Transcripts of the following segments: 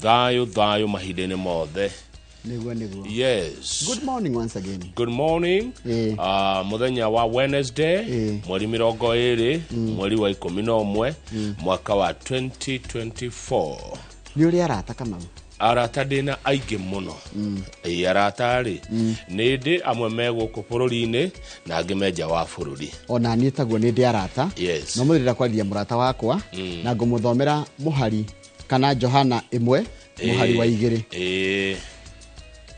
Thayũ thayũ mahinda-inĩ mothe. Nĩguo nĩguo. Yes. Good morning once again. Good morning. Mũthenya wa Wednesday, mweri 20, mweri wa 11, mwaka wa 2024. Nĩ ũrĩ arata, Kamau? Arata ndĩna aingĩ mũno. Ĩ arata rĩ, nĩ ndĩ amwe me gũkũ bũrũri-inĩ na angĩ me nja wa bũrũri. Ona niĩ taguo, nĩ ndĩ arata. No mũthĩ ndĩrenda kwarĩria mũrata wakwa na ngũmũthomera mũhari kana Johana 1 mũhari wa 2.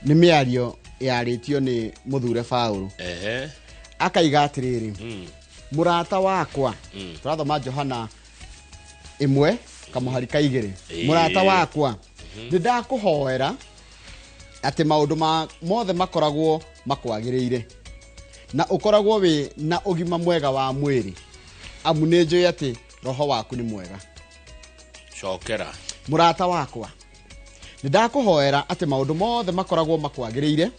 Nĩ mĩario yarĩtio nĩ mũthure Paũlũ. Akaiga atĩrĩrĩ, mũrata wakwa, tũrathoma Johana 1 kamũhari ka 2. Mũrata wakwa, nĩ ndakũhoera atĩ maũndũ ma mothe makoragwo makwagĩrĩire na ũkoragwo wĩ na ũgima mwega wa mwĩrĩ, amu nĩ njũĩ atĩ roho waku nĩ mwega. Cokera. Mũrata wakwa, nĩ ndakũhoera atĩ maũndũ mothe makoragwo makwagĩrĩire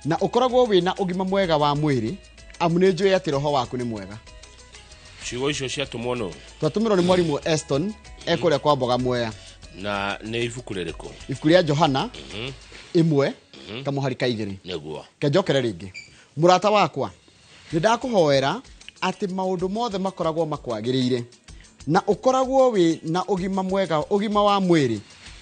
na ũkoragwo wĩ na ũgima mwega wa mwĩrĩ, amu nĩ njũĩ atĩ roho waku nĩ mwega. Ciugo icio ciatũmwo nũ? Twatũmĩrwo nĩ mwarimũ Eston ekũrĩa kwa Mboga Mwea. Na nĩ ibuku rĩrĩkũ? Ibuku rĩa Johana 1 kamũhari ka 2. Kenjokere rĩngĩ. Mũrata wakwa, nĩ ndakũhoera atĩ maũndũ mothe makoragwo makwagĩrĩire na ũkoragwo wĩ na ũgima mwega, ũgima wa mwĩrĩ,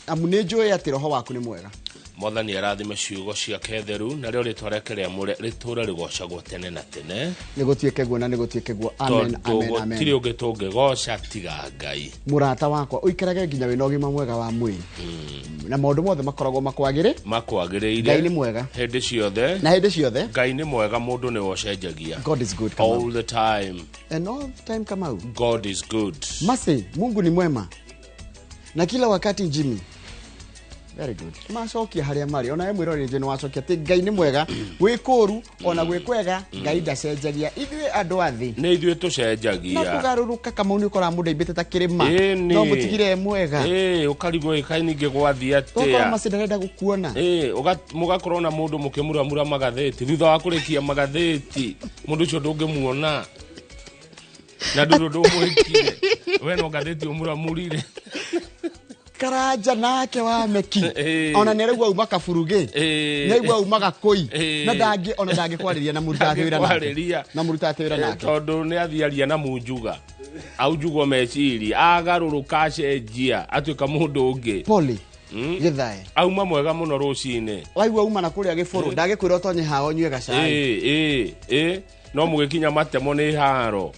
amu nĩ njũĩ atĩ roho waku nĩ mwega. Mwathani arathime ciugo ciake theru, narĩo rĩtwa rĩake rĩamũre rĩtũre rĩgocagwo tene na tene. Nĩ gũtuĩke guo na nĩ gũtuĩke guo. Amen. Tondũ amen amen. Gũtirĩ ũngĩ tũngĩgoca tiga Ngai. Mũrata wakwa, ũikarage nginya wĩna ũgima mwega wa mwĩrĩ na maũndũ mothe makoragwo makwagĩrĩ. Makwagĩrĩire. Ngai nĩ mwega. Hĩndĩ ciothe. Na hĩndĩ ciothe. Ngai nĩ mwega, mũndũ nĩwe ũcenjagia. God is good, Kamau. All the time. And all the time, Kamau. God is good. Masi, Mungu ni mwema na kila wakati. Jimmy, very good. Macokia harĩa marĩ, ona we mwĩroreri nĩ wacokia atĩ Ngai nĩ mwega gwĩ kũũru ona gwĩ kwega. Ngai ndacenjagia, ithuĩ andũ a thĩ Nĩ ithuĩ na tũcenjagia. Kũgarũrũka, Kamau, nĩ ũkoraga mũndũ aimbĩte ta kĩrĩma, Ĩni. no mũtigire e mwega. Ĩ ũkarigwo ĩkaĩ ningĩ gwathiĩ Tokora atĩa. Masi ndarenda gũkuona. Ĩ, mũgakorwo na mũndũ mũkĩmuramura magathĩti, thutha wa kũrĩkia magathĩti mũndũ ũcio ndũngĩmuona na ndũrũ ndũmũhĩkire, we no ngathĩti ũmuramurire. Karanja nake wa meki, ona nĩ araigua auma kaburugĩ, nĩ aigua auma gakũi, na ndangĩ ona ndangĩkwarĩria na mũrutake wĩra nake. Ndangĩkwarĩria. Na mũrutake wĩra nake. Tondũ nĩ athiaria na munjuga aunjugwo meciria, agarũrũka, acenjia, atuĩka mũndũ ũngĩ. Pole gĩthae. Auma mwega mũno rũcinĩ. Waigua uma na kũrĩa gĩbũrũ, ndagĩkwĩra ũtonye hao ũnyue gacai. Ĩ ĩ ĩ, no mũgĩkinya matemo nĩ haro.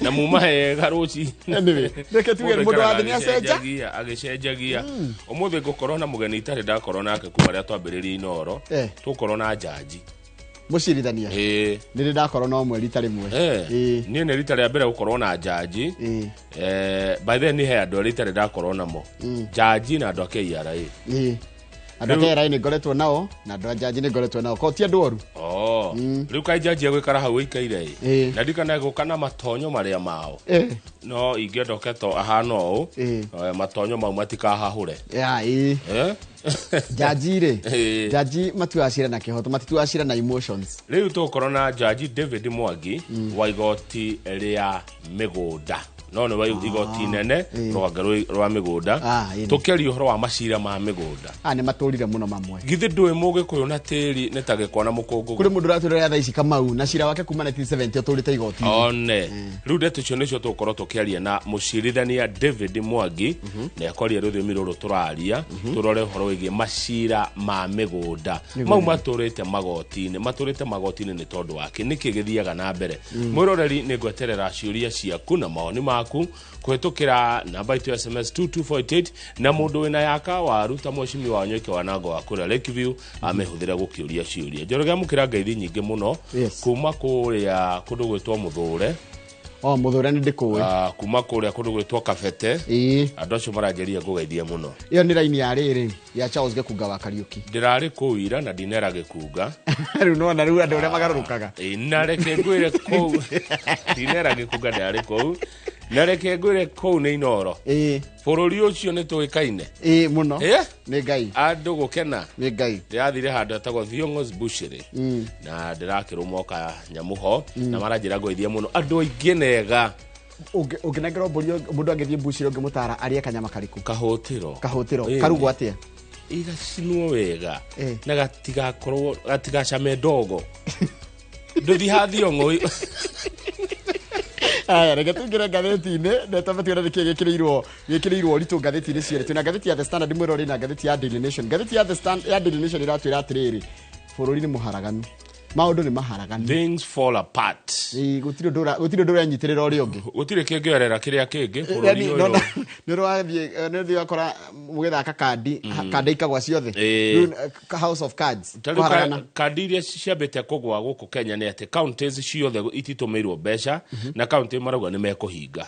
Na muma hega rũcinĩ. Anyway, reke tuge mũndũ wa thĩ nĩ acenja. Agĩcenjagia agĩcenjagia. Ũmũthĩ ngũkorwo na mũgeni itarĩ ndakorwo nake kuma rĩrĩa twambĩrĩrie Inoro. Tũkorwo na njanji. Mũcirithania? Ĩ. Nĩ rĩ ndakorwo no mwe rita rĩmwe. Niĩ nĩ rita rĩa mbere gũkorwo na njanji. By then he andũ arĩa itarĩ ndakorwo namo, njanji na andũ a KRA. Ĩ, andũ a KRA nĩ ngoretwo nao na andũ a njanji nĩ ngoretwo nao, ko ti andũ oru. Oh. Rĩu kaĩ njanji egũikara hau ĩikaire ĩ? Na ndikana gũka na matonyo marĩa mao. No ingĩenda ũke to ahana ũũ. Matonyo mau matikahahũre. Ya ĩ. Eh? Njanji rĩ, njanji matuaga cira na kĩhoto, matituaga cira na emotions. Rĩu tũgũkorwo na njanji David Mwangi wa igoti rĩa mĩgũnda, no nĩ wa igoti inene rũhonge rwa mĩgũnda. Ah, ĩni. Tũkĩaria ũhoro wa macira ma mĩgũnda. Ah, nĩ matũrire mũno mamwe. Githĩ ndũĩ mũgĩkũyũ na tĩri nĩ ta gĩkwa na mũkũngũgũ? Kũrĩ mũndũ ũratũrĩra thaa ici, Kamau, na cira wake kuma 1970 ũtũrĩte igoti-inĩ. One rĩu ndeto icio nĩcio tũgũkorwo tũkĩaria na mũcirithania David Mwangi, na akwaria rũthiomi rũrũ tũraria, tũrore ũhoro wĩgiĩ macira ma mĩgũnda mau matũrĩte magoti-inĩ, matũrĩte magoti-inĩ nĩ tondũ wake, nĩkĩ gĩthiaga na mbere. Mwĩroreri, nĩ ngweterera ciũria ciaku na mawoni maku kũhĩtũkĩra namba itũ ya SMS 22488, na mũndũ wĩna yaka waru ta mwecimi wa Nyoike wa Nango wa kũrĩa Lakeview amĩhũthĩre gũkĩũria ciũria. Njoroge, amũkĩra ngeithi nyingĩ mũno kuma kũrĩa kũndũ gwĩtwo Mũthũre. O mũthũre nĩ ndĩkũĩ. Ah, kuma kũrĩa kũndũ gwĩtwo Kabete. Andũ acio maranjĩria ngũgeithie mũno. Ĩyo nĩ raini ya rĩrĩ ya Charles Gĩkunga wa Kariũki. Ndĩrarĩ kũu ira na ndinera Gĩkunga. Rĩu nona rĩu andũ ũrĩa magarũrũkaga. Ĩ, na reke ngwĩre kũu ndinera Gĩkunga, ndĩrarĩ kũu, na reke ngwĩre kũu nĩ Inoro. Bũrũri ũcio nĩ tũĩkaine. Ĩĩ mũno. Ĩ? Nĩ Ngai. Andũ gũkena. Nĩ Ngai. Ndĩrathire handũ hetagwo Thiong'o's Butchery na ndĩrakĩrũmoka nyamũ ho na maranjĩra ngũithie mũno andũ aingĩ nega. Ũngĩnengerwo mbũri, mũndũ angĩthiĩ mbucĩrĩ, ũngĩmũtara arĩe kanyama karĩkũ? Kahũtĩro. Kahũtĩro. Karugwo atĩa? Igacinwo wega na gatigakorwo, gatigacame ndogo, ndũthi hathiong'o. Aya, reke tũingĩre ngathĩti-inĩ na twambe tuone nĩkĩ gĩkĩrĩirwo ũritũ ngathĩti-inĩ cierĩ. Twĩna ngathĩti ya The Standard, mwĩrori, na ngathĩti ya Daily Nation. Ngathĩti ya The Stand, ya Daily Nation ĩratwĩra atĩrĩrĩ, bũrũri nĩ mũharaganu, maũndũ nĩ maharaganu. Things fall apart. Ĩĩ, gũtirĩ ũndũ ũrenyitĩrĩra ũrĩa ũngĩ. Gũtirĩ kĩngĩoerera kĩrĩa kĩngĩ bũrũri ũyũ. Nĩ ũrathiĩ, nĩ ũthiĩ ũgakora mũgĩthaka kandi, kandi ikagwa ciothe. Rĩu, house of cards. Ta rĩu kũharagana. Kandi iria ciambĩte kũgwa gũkũ Kenya nĩ atĩ counties ciothe ititũmĩirwo mbeca, na county marauga nĩ mekũhinga.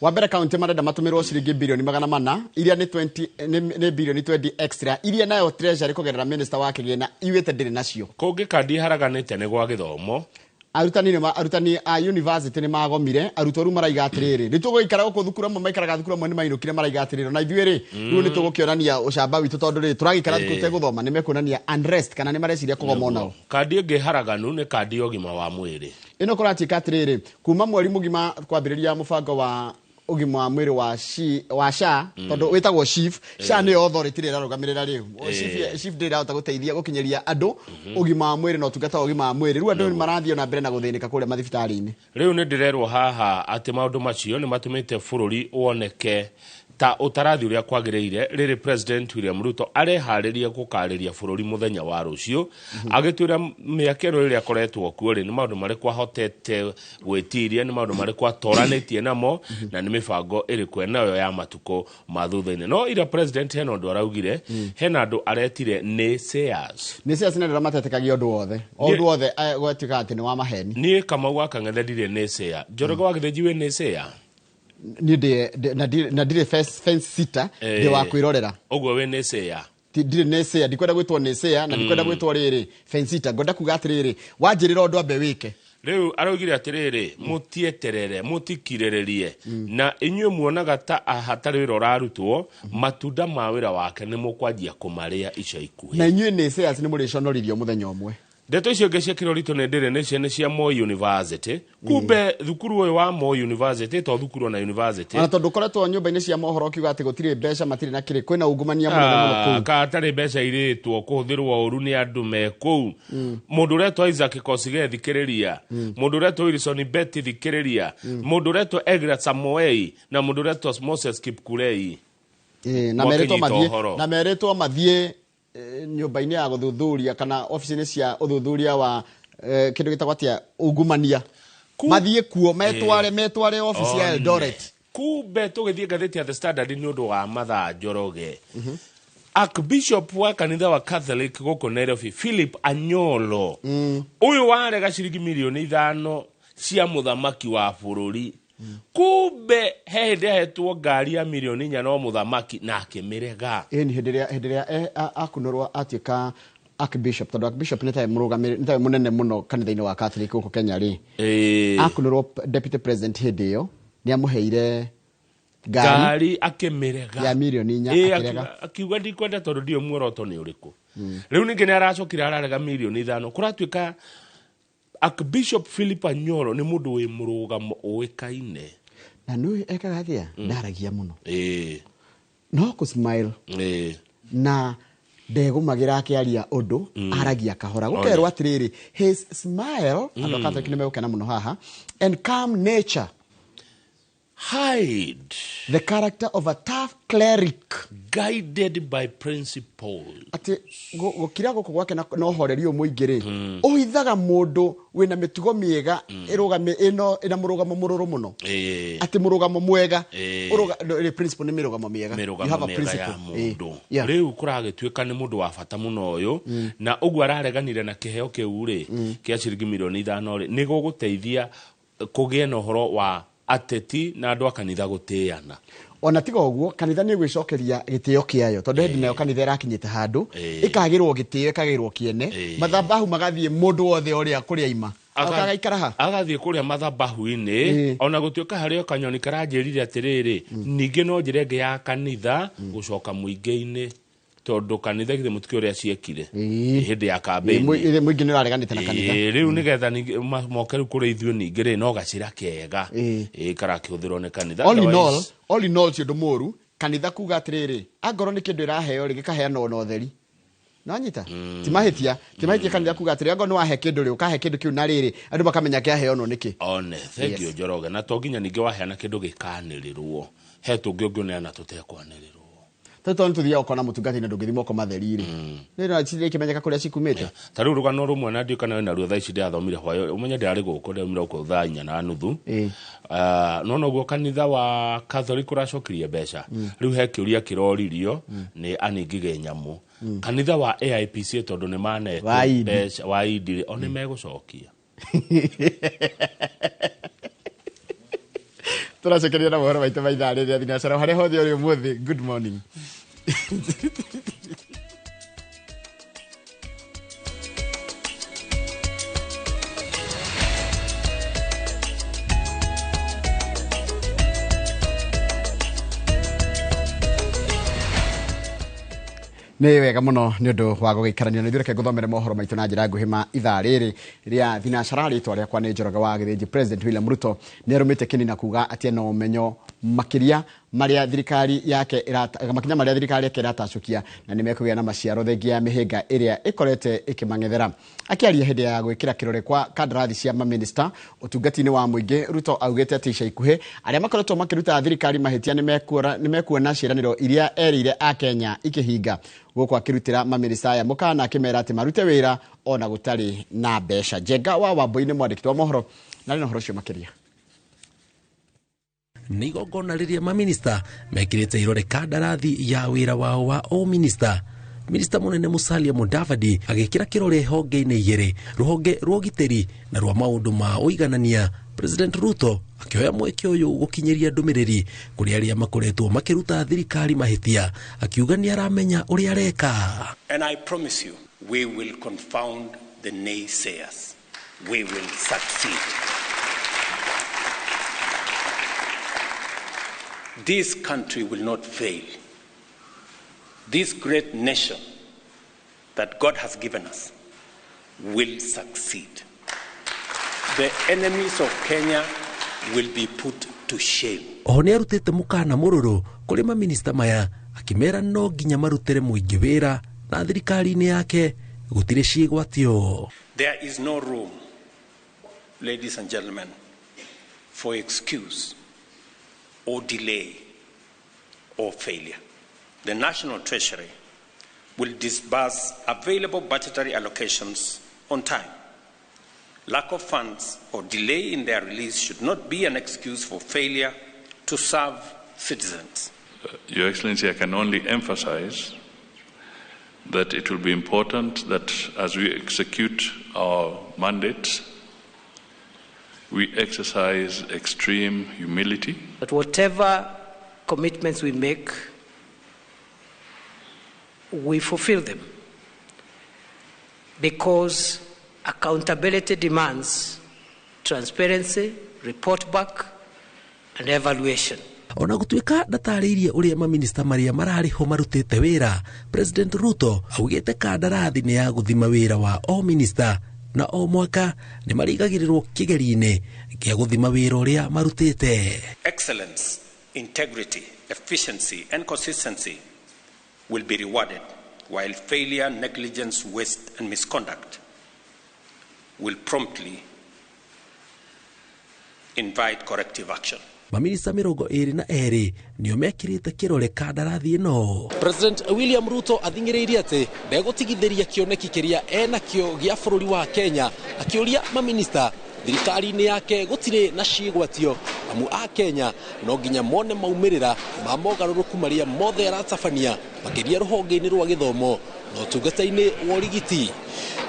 Wa mbere, kaunti marenda matũmĩrwo ciringi bilioni 400, iria nĩ 20, nĩ bilioni 20 extra, iria nayo treasury kũgerera minister wa kĩgĩna iwĩte ndĩrĩ nacio. Kũngĩ kandi iharaganĩte nĩ gwa gĩthomo. Arutani a university nĩ magomire. Arutwo rĩu maraiga atĩrĩrĩ, nĩ tũgũikara gũkũ thukuru. Amwe maikaraga thukuru, amwe nĩ mainũkire. Maraiga atĩrĩrĩ, ona ithuĩ rĩ, rĩu nĩ tũgũkĩonania ũcamba witũ, tondũ rĩ, tũragĩikara thukuru tegũthoma? Nĩ mekuonania unrest kana nĩ mareciria kũgoma onao. Kandi ĩngĩ haraganu nĩ kandi ya ũgima wa mwĩrĩ. Ĩno kũratuĩka atĩrĩrĩ, kuma mweri mũgima kwambĩrĩria mũbango wa ũgima wa mwĩrĩ wa wa SHA, tondũ wĩtagwo SHIF, SHA nĩyo authority ĩrĩa ĩrarũgamĩrĩra rĩu. SHIF ndĩrĩ ĩrahota gũteithia gũkinyĩria andũ ũgima wa mwĩrĩ na ũtungata wa ũgima wa mwĩrĩ. Rĩu andũ nĩ marathiĩ na mbere na gũthĩnĩka kũrĩa mathibitarĩ-inĩ. Rĩu nĩ ndĩrerwo haha atĩ maũndũ macio nĩ matũmĩte bũrũri woneke ta ũtarathi ũrĩa kwagĩrĩire, rĩrĩ President William Ruto areharĩria gũkarĩria bũrũri mũthenya wa rũciũ, agĩtwĩra mĩaka ĩno ĩrĩa akoretwo kuo rĩ, nĩ maũndũ marĩkũ ahotete gwĩtiria, nĩ maũndũ marĩkũ atoranĩtie namo, na nĩ mĩbango ĩrĩkũ enayo ya matukũ ma thutha-inĩ. No ira president hena ũndũ araugire, hena andũ aretire naysayers. Nĩ cia cinĩ matetekagia ũndũ wothe, o ũndũ wothe, gwatuĩka atĩ nĩ wa maheni. Niĩ Kamau wa Kang'ethe ndirĩ naysayer. Njoroge wa Gĩthĩnji, wĩ naysayer? Niĩ na ndirĩ fence sitter, ndĩ wa kwĩrorera. Ũguo wĩ naysayer? Ndirĩ naysayer, ndikwenda gwĩtwo naysayer na ndikwenda gwĩtwo rĩrĩ fence sitter. Ngwenda kuga atĩrĩrĩ, wanjĩrĩra ũndũ, ambe wĩke. Rĩu araugire atĩrĩrĩ, mũtieterere, mũtikirĩrĩrie, na inyuĩ muonaga ta hatarĩ wĩra ũrarutwo, matunda ma wĩra wake nĩ mũkwanjia kũmarĩa ica ikuhĩ. Na inyuĩ naysayers nĩ mũrĩconorithio mũthenya ũmwe. Ndeto icio ingĩ ciĩkĩrwo ritũ nĩ ndĩrĩ nĩ cia Moi University. Kumbe thukuru ũyũ wa Moi University to thukuru ona university. Ona tondũ ũkoretwo nyũmba-inĩ cia mohoro ũkiuga atĩ gũtirĩ mbeca, matirĩ na kĩrĩ, kwĩna ungumania mũnene mũno kũu. Ka hatarĩ mbeca irĩtwo kũhũthĩrwo ũru nĩ andũ me kũu. Mũndũ ũretwo Isaac Kosige, thikĩrĩria. Mũndũ ũretwo Wilson Betty, thikĩrĩria. Mũndũ ũretwo Egrat Samoei na mũndũ ũretwo Moses Kipkurei. Na meretwo Mwakĩnyita mathiĩ ũhoro. Na meretwo mathiĩ nyũmba-inĩ ya gũthuthuria kana ofici-inĩ cia ũthuthuria wa kĩndũ gĩtagwo atĩa, ungumania. Mathiĩ kuo, metware ofici ya One. Eldoret. Kumbe tũgĩthiĩ ngathĩti ya The Standard nĩ ũndũ wa mathaa, Njoroge, Archbishop wa kanitha wa Catholic gũkũ Nairobi, Philip Anyolo, ũyũ warega ciringi 5 mirioni cia mũthamaki wa bũrũri, kumbe he hĩndĩ ahetwo ngari ya 4 mirioni no mũthamaki na akĩmĩrega. Ĩni hĩndĩ ĩrĩa akunũrwo atuĩka archbishop, tondũ archbishop nĩ tawe mũrũgamĩrĩri, nĩ tawe mũnene mũno kanitha-inĩ wa Catholic gũkũ Kenya rĩ, akunũrwo deputy president hĩndĩ ĩyo nĩ amũheire ngari. Ngari akĩmĩrega. Ya 4 mirioni, akĩrega. Akiuga ndikwenda tondũ ndiũ muoroto nĩ ũrĩkũ. Rĩu ningĩ nĩ aracokire ararega 5 mirioni. Kũratuĩka Archbishop Philip Anyolo nĩ mũndũ wĩ mũrũgamo ũĩkaine. Na nĩ ekaga atĩa, ndaragia mũno, no kũ smile na ndegũmagĩra akĩaria ũndũ, aragia kahora. Gũkerwo atĩrĩrĩ, his smile, andũ a Catholic nĩ megũkena mũno haha, and calm nature hide the character of a tough cleric guided by principles. Atĩ gũkira gũkũ gwake na ũhoreri ũyũ mũingĩ rĩ, ũhithaga mũndũ wĩna mĩtugo mĩega, ĩrũgame ĩno ĩna mũrũgamo mũrũrũ mũno, atĩ mũrũgamo mwega. No, ĩrĩ principle, nĩ mĩrũgamo mĩega. You mĩrũgamo have a mĩega ya principle. Mũndũ. Rĩu kũragĩtuĩka nĩ mũndũ wa bata mũno ũyũ, na ũguo arareganire na kĩheo kĩu rĩ kĩa ciringi 5 mirioni rĩ, nĩ gũgũteithia kũgĩe na ũhoro wa ateti na andũ a kanitha gũtĩana. Ona tiga ũguo, kanitha nĩ ĩgwĩcokeria gĩtĩo kĩayo, tondũ hĩndĩ nayo kanitha ĩrakinyĩte handũ ĩkagĩrwo gĩtĩo, ĩkagĩrwo kĩene, mathabahu magathiĩ mũndũ wothe ũrĩa kũrĩa ima agaikara ha. Agathiĩ kũrĩa mathabahu-inĩ. Ona gũtuĩka harĩ o kanyoni karanjĩrire atĩrĩrĩ, ningĩ no njĩra ĩngĩ ya kanitha gũcoka mũingĩ-inĩ. Tondu kanitha githĩ mũtikĩ ũrĩa ciekire hĩndĩ ya campaign. Mũingĩ nĩ ũrareganĩte na kanitha. Rĩu nĩgetha moke rĩu kũrĩ ithuĩ ningĩ rĩ no gacĩra kega karakĩhũthĩrwo nĩ kanitha. All in all ti ũndũ mũru kanitha kuga atĩrĩrĩ angorwo nĩ kĩndũ ĩraheo rĩ gĩkaheanwo na ũtheri. Nanyita ti mahĩtia kanitha kuga atĩrĩ angorwo nĩ wahe kĩndũ rĩ ũkahe kĩndũ kĩu na rĩrĩ andũ makamenya kĩaheanwo nĩkĩ. One thank you Njoroge. Na to nginya ningĩ waheana kĩndũ gĩkanĩrĩrwo he tũngĩ ũngĩũneana tũtekwanĩrĩrwo. Tondũ nĩtũthiaga ũkona mũtungatĩri na ndũngĩthiĩ moko matheri rĩ nĩ no cikĩmenyeka kũrĩa cikumĩte. Ta rĩu rũgano rũmwe na ndiũ kana wĩna ruo thaa ici ndĩrathomire hwaĩ ũmenye ndĩrarĩ gũkũ ndĩraumire gũkũ thaa 4:30. No noguo kanitha wa Catholic ũracokirie mbeca. Rĩu he kĩũria kĩroririo nĩ Aningige Nyamũ. Kanitha wa AIPC tondũ nĩ manete mbeca wa idi o nĩ megũcokia. Tũracokeria na mohoro maitũ ma ithaa rĩrĩa thinacara harĩa hothe ũrĩ ũmũthĩ. Good morning. Nĩ wega mũno nĩ ũndũ wa gũgĩikarania na ithuĩ. Reke ngũthomere mohoro maitũ na njĩra nguhĩ ma ithaa rĩrĩ rĩa thinacara. Rĩtwa rĩakwa nĩ Njoroge wa Gĩthĩnji. President William Ruto nĩ arũmĩte kĩni na kuga atĩ ena ũmenyo makĩria marĩa thirikari yake makinya marĩa thirikari yake ĩratacũkia na nĩ mekũgĩa na maciaro thengia ya mĩhĩnga ĩrĩa ĩkorete ĩkĩmang'ethera. Akĩaria hĩndĩ ya gwĩkĩra kĩrore kwa kandarathi cia mamĩnĩsta ũtungati-inĩ wa mũingĩ, Ruto augĩte atĩ ica ikuhĩ arĩa makoretwo makĩruta thirikari mahĩtia nĩ mekuona ciĩranĩro iria erĩire Akenya ikĩhinga. Gũkũ akĩrutĩra mamĩnĩsta aya mũkana akĩmera atĩ marute wĩra ona gũtarĩ na mbeca. Njenga wa Wambui nĩ mwandĩki wa mohoro na arĩ na ũhoro ũcio makĩria. Nĩ igongona rĩrĩa maminista mekĩrĩte irore kandarathi ya wĩra wao wa ũminista. Minista mũnene Musalia Mudavadi agĩkĩra kĩrore honge-inĩ igĩrĩ, rũhonge rwa ũgitĩri na rwa maũndũ ma ũiganania. President Ruto akĩoya mweke ũyũ gũkinyĩria ndũmĩrĩri kũrĩ arĩa makoretwo makĩruta thirikari mahĩtia, akiuga nĩ aramenya ũrĩa areka. And I promise you, we will confound the naysayers. We will succeed. This country will not fail. This great nation that God has given us will succeed. The enemies of Kenya will be put to shame. Oho nĩ arutĩte mũkana mũrũrũ kũrĩ maminista maya akĩmera no nginya marutĩre mũingĩ wĩra na thirikari-inĩ yake gũtirĩ ciĩgwatio. There is no room, ladies and gentlemen, for excuse or delay or failure. The National Treasury will disburse available budgetary allocations on time. Lack of funds or delay in their release should not be an excuse for failure to serve citizens. Your Excellency, I can only emphasize that it will be important that as we execute our mandate, we exercise extreme humility. But whatever commitments we make, we fulfill them, because accountability demands transparency, report back, and evaluation. Ona gũtuĩka ndatarĩirie ũrĩa maminista marĩa mararĩ ho marutĩte wĩra, President Ruto augĩte kandarathi nĩ ya gũthima wĩra wa o minista na o mwaka nĩ marigagĩrĩrwo kĩgerio-inĩ gĩa gũthima wĩra ũrĩa marutĩte. Excellence, integrity, efficiency and consistency will be rewarded, while failure, negligence, waste and misconduct will promptly invite corrective action. Maminista 22 nĩo mekĩrĩte kĩrore kandarathi ĩno. President William Ruto athing'ĩrĩirie atĩ ndegũtigithĩria kĩoneki kĩrĩa enakĩo gĩa bũrũri wa Kenya, akĩũria maminista thirikari-inĩ yake gũtirĩ na ciĩgwatio amu a Kenya no nginya mone maumĩrĩra ma mogarũrũku marĩa mothe aratabania makĩria rũhonge-inĩ rwa gĩthomo na ũtungata-inĩ wa ũrigiti.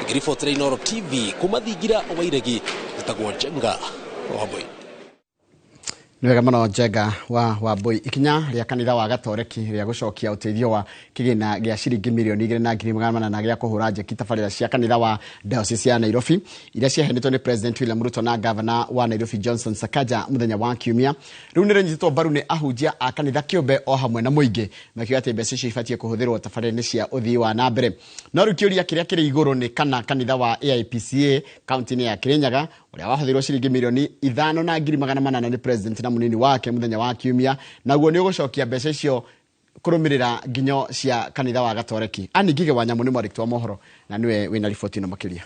Ngĩribotera Inooro TV kuma Thingira wa Iregi, gĩtagwo Njenga Wambui. Nĩ wega mũno Njenga wa Wambui. Ikinya rĩa kanitha wa Gatoreki rĩa gũcokia ũteithio wa kĩgĩna gĩa ciringi mirioni 2,800 gĩa kũhũra njeki tabarĩra cia kanitha wa Diocese ya Nairobi iria ciaheanĩtwo nĩ President William Ruto na Governor wa Nairobi Johnson Sakaja mũthenya wa Kiumia, rĩu nĩ rĩnyitĩtwo mbaru nĩ ahunjia a kanitha kĩũmbe o hamwe na mũingĩ, makiuga atĩ mbeca icio ibatiĩ kũhũthĩrwo tabarĩra-inĩ cia ũthii wa na mbere. No rĩu kĩũria kĩrĩa kĩrĩ igũrũ nĩ kana kanitha wa AIPCA kaunti-inĩ ya Kirinyaga ũrĩa wahũthĩrwo ciringi mirioni 5,800 nĩ President na munini wake muthenya wa Kiumia, naguo nĩ ũgũcokia mbeca icio kũrũmĩrĩra nginyo cia kanitha wa Gatoreki. Anne Ngige wa Nyamũ nĩ mwandĩki wa mohoro na nĩwe wĩna riboti ĩno makĩria.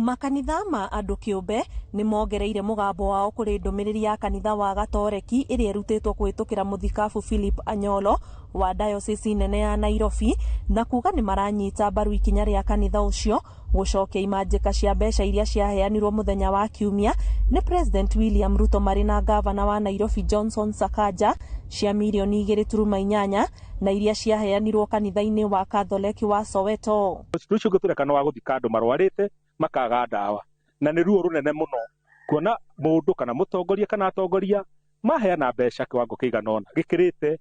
Makanitha ma andũ kĩũmbe nĩ mongereire mũgambo wao kũrĩ ndũmĩrĩri ya kanitha wa Gatoreki ĩrĩa ĩrutĩtwo kũhĩtũkĩra mũthikabu Philip Anyolo wa Diocese nene ya Nairobi, na kuga nĩ maranyita mbaru ikinya rĩa kanitha ũcio gũcokia imanjĩka cia mbeca iria ciaheanirwo mũthenya wa Kiumia nĩ President William Ruto marĩ na Gavana wa Nairobi Johnson Sakaja cia mirioni 2.8 na iria ciaheanirwo kanitha-inĩ wa Katholeki wa Soweto. Ũcio ũngĩ tũreka wa gũthika andũ marwarĩte makaga ndawa, na nĩ ruo rũnene mũno kuona mũndũ kana mũtongoria kana atongoria maheana mbeca kiwango kĩigana ũna gĩkĩrĩte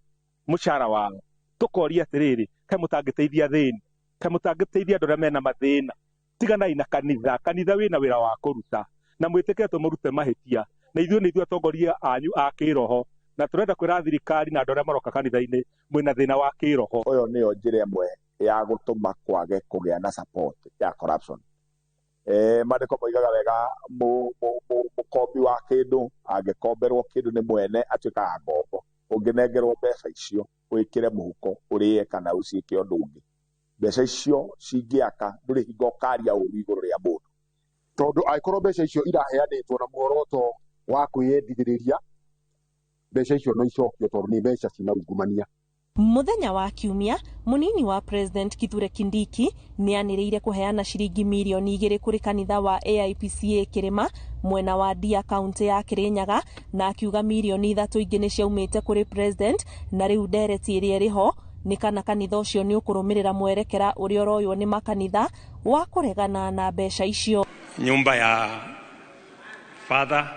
mũcara wao. Tũkoria atĩrĩrĩ, kaĩ mũtangĩteithia athĩni, kaĩ mũtangĩteithia andũ arĩa mena mathĩna? Tiganai na kanitha, kanitha wĩna wĩra wa kũruta na mwĩtĩkĩre tũmũrute mahĩtia, na ithuĩ nĩ ithuĩ atongoria anyu a kĩroho, na tũrenda kwĩra thirikari na andũ arĩa maroka kanitha-inĩ mwĩna thĩna wa kĩroho. Ũyũ nĩyo njĩra ĩmwe ya gũtũma kwage kũgĩa na support ya corruption. Maandĩko moigaga wega mũkombi wa kĩndũ angĩkomberwo kĩndũ nĩ mwene atuĩkaga ngombo. Ũngĩnengerwo mbeca icio wĩkĩre mũhuko ũrĩe kana ũciĩke ũndũ ũngĩ, mbeca icio cingĩaka ndũrĩ hingo ũkaria ũru igũrũ rĩa mũndũ, tondũ angĩkorwo mbeca icio iraheanĩtwo na muoroto wa kwĩyendithĩrĩria, mbeca icio no icokio tondũ nĩ mbeca cina ungumania. Mũthenya wa Kiumia, munini wa President Kithure Kindiki nĩanĩrĩire kũheana ciringi mirioni 2 kũrĩ kanitha wa AIPCA Kĩrĩma mwena wa Ndia kaunti ya Kirinyaga, na akiuga mirioni 3 ingĩ nĩ ciaumĩte kũrĩ President, na rĩu ndereti ĩrĩa ĩrĩ ho nĩ kana kanitha ũcio nĩ ũkũrũmĩrĩra mwerekera ũrĩa ũroywo nĩ makanitha wa kũregana na mbeca icio. Nyumba ya father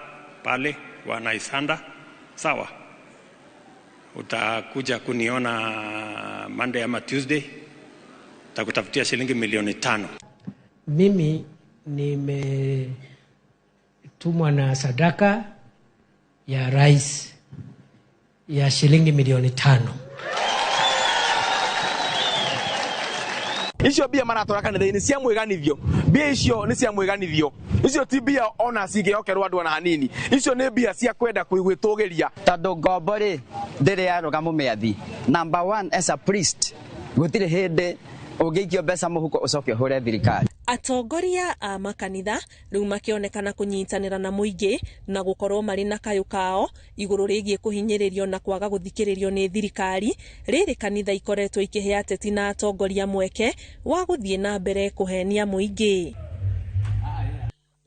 pale wa Naisanda, sawa, utakuja kuniona Monday ama Tuesday, takutafutia shilingi milioni 5. Mimi nimetumwa na sadaka ya rais ya shilingi milioni 5. Icio mbia maratwara kanitha-inĩ cia mwĩganithio, mbia icio nĩ cia mwĩganithio, icio ti mbia ona cingĩhokerwo andũ ona hanini, icio nĩ mbia cia kwenda gwĩtũgĩria. Tondũ ngombo rĩ ndĩrĩ yarũga mũmĩathi. Number one, as a priest, gũtirĩ hĩndĩ ũngĩikio mbeca mũhuko ũcoke ũhũre thirikari. Atongoria a makanitha rĩu makĩonekana kũnyitanĩra na mũingĩ na gũkorwo marĩ na kayũ kao igũrũ rĩgiĩ kũhinyĩrĩrio na kwaga gũthikĩrĩrio nĩ thirikari. Rĩrĩ kanitha ikoretwo ikĩhe ateti na atongoria mweke wa gũthiĩ na mbere kũhenia mũingĩ.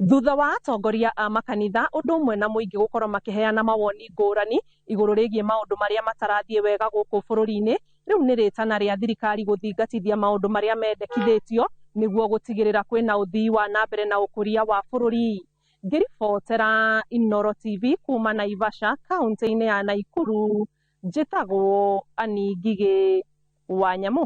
Thutha wa atongoria a makanitha ũndũ ũmwe na mũingĩ gũkorwo makĩheana mawoni ngũrani igũrũ rĩgiĩ maũndũ marĩa matarathiĩ wega gũkũ bũrũri-inĩ, rĩu nĩ rĩtana rĩa thirikari gũthingatithia maũndũ marĩa mendekithĩtio nĩguo gũtigĩrĩra kwĩna ũthii wa na mbere na ũkũria wa bũrũri. Ngĩribotera Inooro TV kuma Naivasha kaunti-inĩ ya Naikuru, njĩtagwo Anne Ngige wa Nyamũ.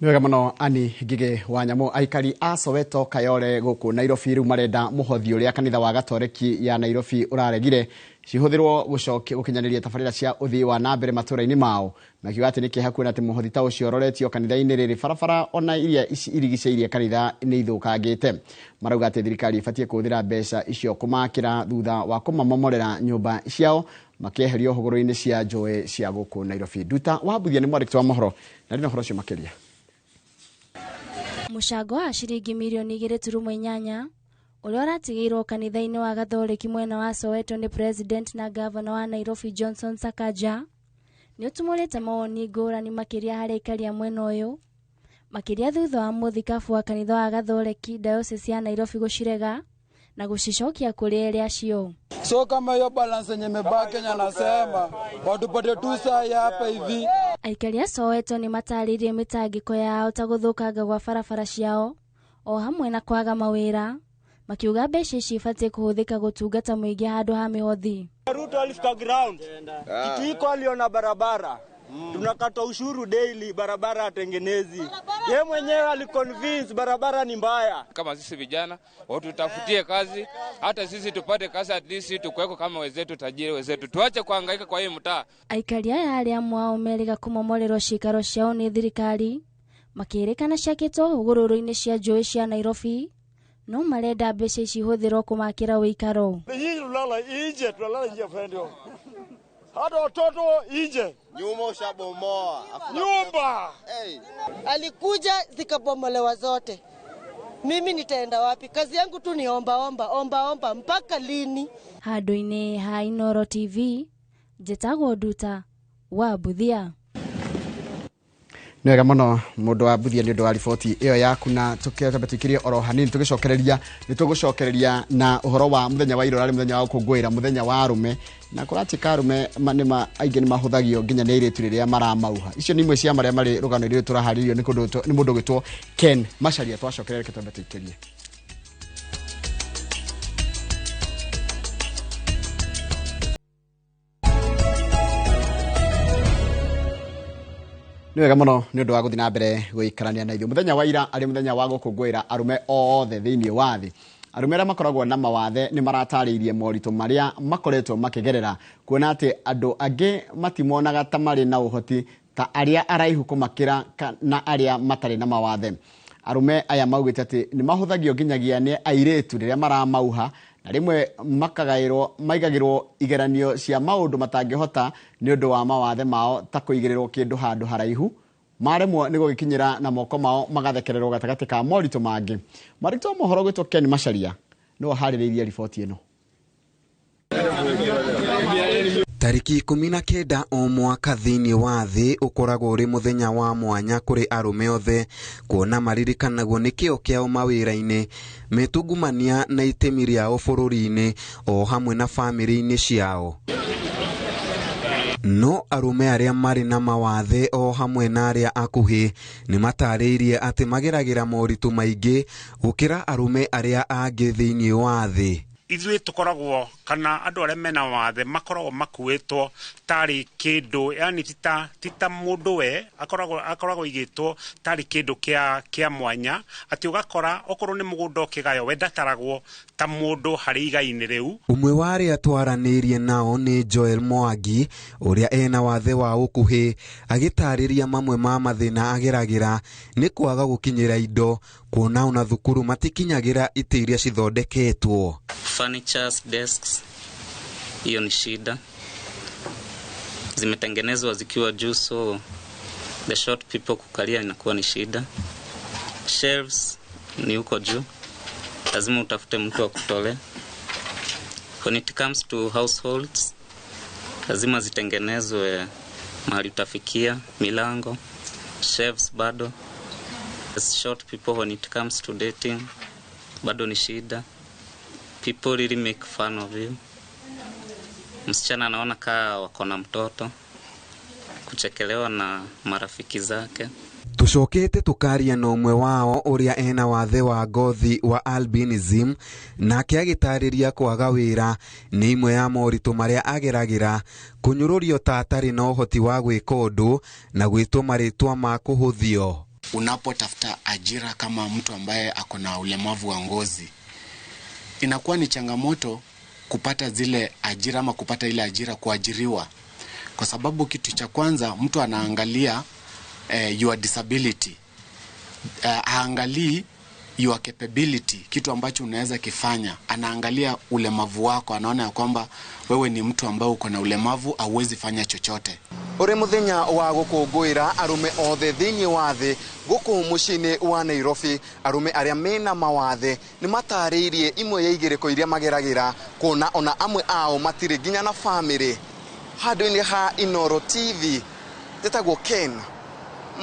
Nĩ wega mũno Anne Ngige wa Nyamũ. Aikari a Soweto Kayole gũkũ Nairobi rĩu marenda mũhothi ũrĩa kanitha wa Gatoreki ya Nairobi ũraregire cihũthĩrwo gũcokia gũkinyanĩria tabarĩra cia ũthii wa na mbere matũũra-inĩ mao, makiuga atĩ nĩ kĩeha kuona atĩ mũhothi ta ũcio ũroretio kanitha-inĩ rĩrĩ barabara ona iria irigicĩirie kanitha nĩ ithũkangĩte. Marauga atĩ thirikari ĩbatiĩ kũhũthĩra mbeca icio kũmakĩra thutha wa kũmamomorera nyũmba ciao makĩeherio hũgũrũ-inĩ cia njũĩ cia gũkũ Nairobi. Nduta wa Mbuthia nĩ mwandĩki wa mohoro na ndĩ na ũhoro ũcio makĩria. Mũcango wa ciringi mirioni 2.8 ũrĩa ũratigĩirwo kanitha-inĩ wa Gathoreki mwena wa Soweto nĩ President na Gavana wa Nairobi Johnson Sakaja nĩ ũtumũrĩte mawoni ngũrani makĩria harĩ aikari a mwena ũyũ, makĩria thutha wa mũthikabu wa kanitha wa Gathoreki Diocese ya Nairobi gũcirega na gũcicokia kũrĩ erĩ acio. So kama hiyo balance yenye imebaki Kenya nasema watupate tu saa hapa hivi. Aikari a Soweto nĩ matarĩirie mĩtangĩko yao ta gũthũkanga gwa barabara ciao o hamwe na kwaga mawĩra, Makiuga mbeca ici ibatiĩ kũhũthĩka gũtungata mũingĩ handũ ha mĩhothi. Ruto alifika ground. Kitu iko aliona barabara. Tunakata ushuru daily, barabara atengenezi. Yeye mwenyewe aliconvince barabara ni mbaya. Kama sisi vijana watutafutie kazi, hata sisi tupate kazi, at least tukuweko kama wenzetu, tajiri wenzetu. Tuache kuhangaika kwa hii mtaa. Aikari aya arĩa amwe ao merĩga kũmomorerwo ciikaro ciao nĩ thirikari makĩrĩkana ciakĩtwo hũgũrũrũ-inĩ cia njũĩ cia Nairobi, no marenda mbeca ici ihũthĩrwo kũmakĩra ũikaro. Hii tulala nje, tulala nje friend. Hata watoto nje. Nyumba ushabomoa. Nyumba. Hey. Alikuja zikabomolewa zote. Mimi nitaenda wapi? Kazi yangu tu ni omba omba, omba omba mpaka lini? Handũ-inĩ ha Inooro TV, njĩtagwo Nduta wa Mbuthia. Nĩ wega mũno mũndũ wa Mbuthia nĩ ũndũ wa riboti ĩyo yaku, na tũkĩamba tũikĩrie oro hanini tũgĩcokereria nĩ tũgũcokereria na ũhoro wa mũthenya wa irora, mũthenya wa gũkũngũĩra mũthenya wa arũme, na kũratuĩka arũme aingĩ nĩ mahũthagio nginya nĩ airĩtu rĩrĩa maramauha. Icio nĩ imwe cia marĩa marĩ rũgano-inĩ rũrũ tũraharĩirio nĩ mũndũ ũgwĩtwo Ken Macharia. Twacokereria reke twambe tũikĩrie. Nĩ wega mũno nĩ ũndũ wa gũthiĩ na mbere gũikarania na ithuĩ. Mũthenya wa ira arĩ mũthenya wa gũkũngũĩra arũme othe thĩinĩ wa thĩ. Arũme arĩa makoragwo na mawathe nĩ maratarĩirie moritũ marĩa makoretwo makĩgerera, kuona atĩ andũ angĩ matimonaga ta marĩ na ũhoti ta arĩa araihu kũmakĩra na arĩa matarĩ na mawathe. Arũme aya maugĩte atĩ nĩ mahũthagio nginyagia nĩ airĩtu rĩrĩa maramauha, na rĩmwe maigagĩrwo igeranio cia maũndũ matangĩhota nĩ ũndũ wa mawathe mao, ta kũigĩrĩrwo kĩndũ handũ haraihu maremwo nĩ gũgĩkinyĩra na moko mao magathekererwo gatagatĩ ka moritũ mangĩ. Mwandĩki wa mohoro gwĩtwo Ken Macharia nĩwe ũharĩrĩirie riboti ĩno. Tariki 19 o mwaka thĩinĩ wa thĩ ũkoragwo ũrĩ mũthenya wa mwanya kũrĩ arũme othe, kuona maririkanagwo nĩ kĩo kĩao mawĩra-inĩ, metungumania na itemi rĩao bũrũri-inĩ o hamwe na bamĩrĩ-inĩ ciao. No arũme arĩa marĩ na mawathe o hamwe na arĩa akuhĩ nĩ matarĩirie atĩ mageragĩra moritũ maingĩ gũkĩra arũme arĩa angĩ thĩinĩ wa thĩ. Ithuĩ tũkoragwo kana andũ arĩa mena wathe makoragwo makuĩtwo tarĩ kĩndũ, yani tita mũndũ we akoragwo igĩtwo tarĩ kĩndũ kĩa mwanya, atĩ ũgakora okorwo nĩ mũgũnda ũkĩgayo we ndataragwo ta mũndũ harĩ igai-inĩ rĩu. Ũmwe wa arĩa twaranĩirie nao nĩ Joel Mwangi ũrĩa ena wathe wa ũkuhĩ, agĩtarĩria mamwe ma mathĩna ageragĩra nĩ kwaga gũkinyĩra indo, kuona ona thukuru matikinyagĩra itĩ iria cithondeketwo. Furnitures, desks, hiyo ni shida. Zimetengenezwa zikiwa juu, so the short people kukalia inakuwa ni shida. Shelves ni huko juu, lazima utafute mtu wa kutolea. When it comes to households, lazima zitengenezwe mahali utafikia, milango, shelves bado. As short people when it comes to dating, bado ni shida. People really make fun of you. Msichana anaona kaa wako na mtoto, kuchekelewa na marafiki zake. Tucokete tukaria na ũmwe wao ũrĩa ena wathe wa ngothi wa albinism, nake agĩtarĩria kwaga wĩra nĩ imwe ya moritũ marĩa ageragĩra, kũnyũrũrio ta atarĩ na ũhoti wa gwĩka ũndũ na gwĩtwo marĩtwa ma kũhũthio. Unapotafuta ajira kama mtu ambaye ako na ulemavu wa ngozi, inakuwa ni changamoto kupata zile ajira ama kupata ile ajira, kuajiriwa, kwa sababu kitu cha kwanza mtu anaangalia your disability, haangalii your capability, kitu ambacho unaweza kifanya. Anaangalia ulemavu wako, anaona ya kwamba wewe ni mtu ambaye uko na ulemavu, hauwezi fanya chochote. Uri muthenya wa gukungũĩra arũme othe thĩinĩ wa thĩ gũkũ mũciĩ-inĩ wa Nairobi, arũme arĩa mena mawathe nĩ matarĩirie imwe ya igĩrĩko iria mageragĩra, kuona ona amwe ao matirĩ nginya na bamĩrĩ. Handũ-inĩ ha Inooro TV, njĩtagwo Ken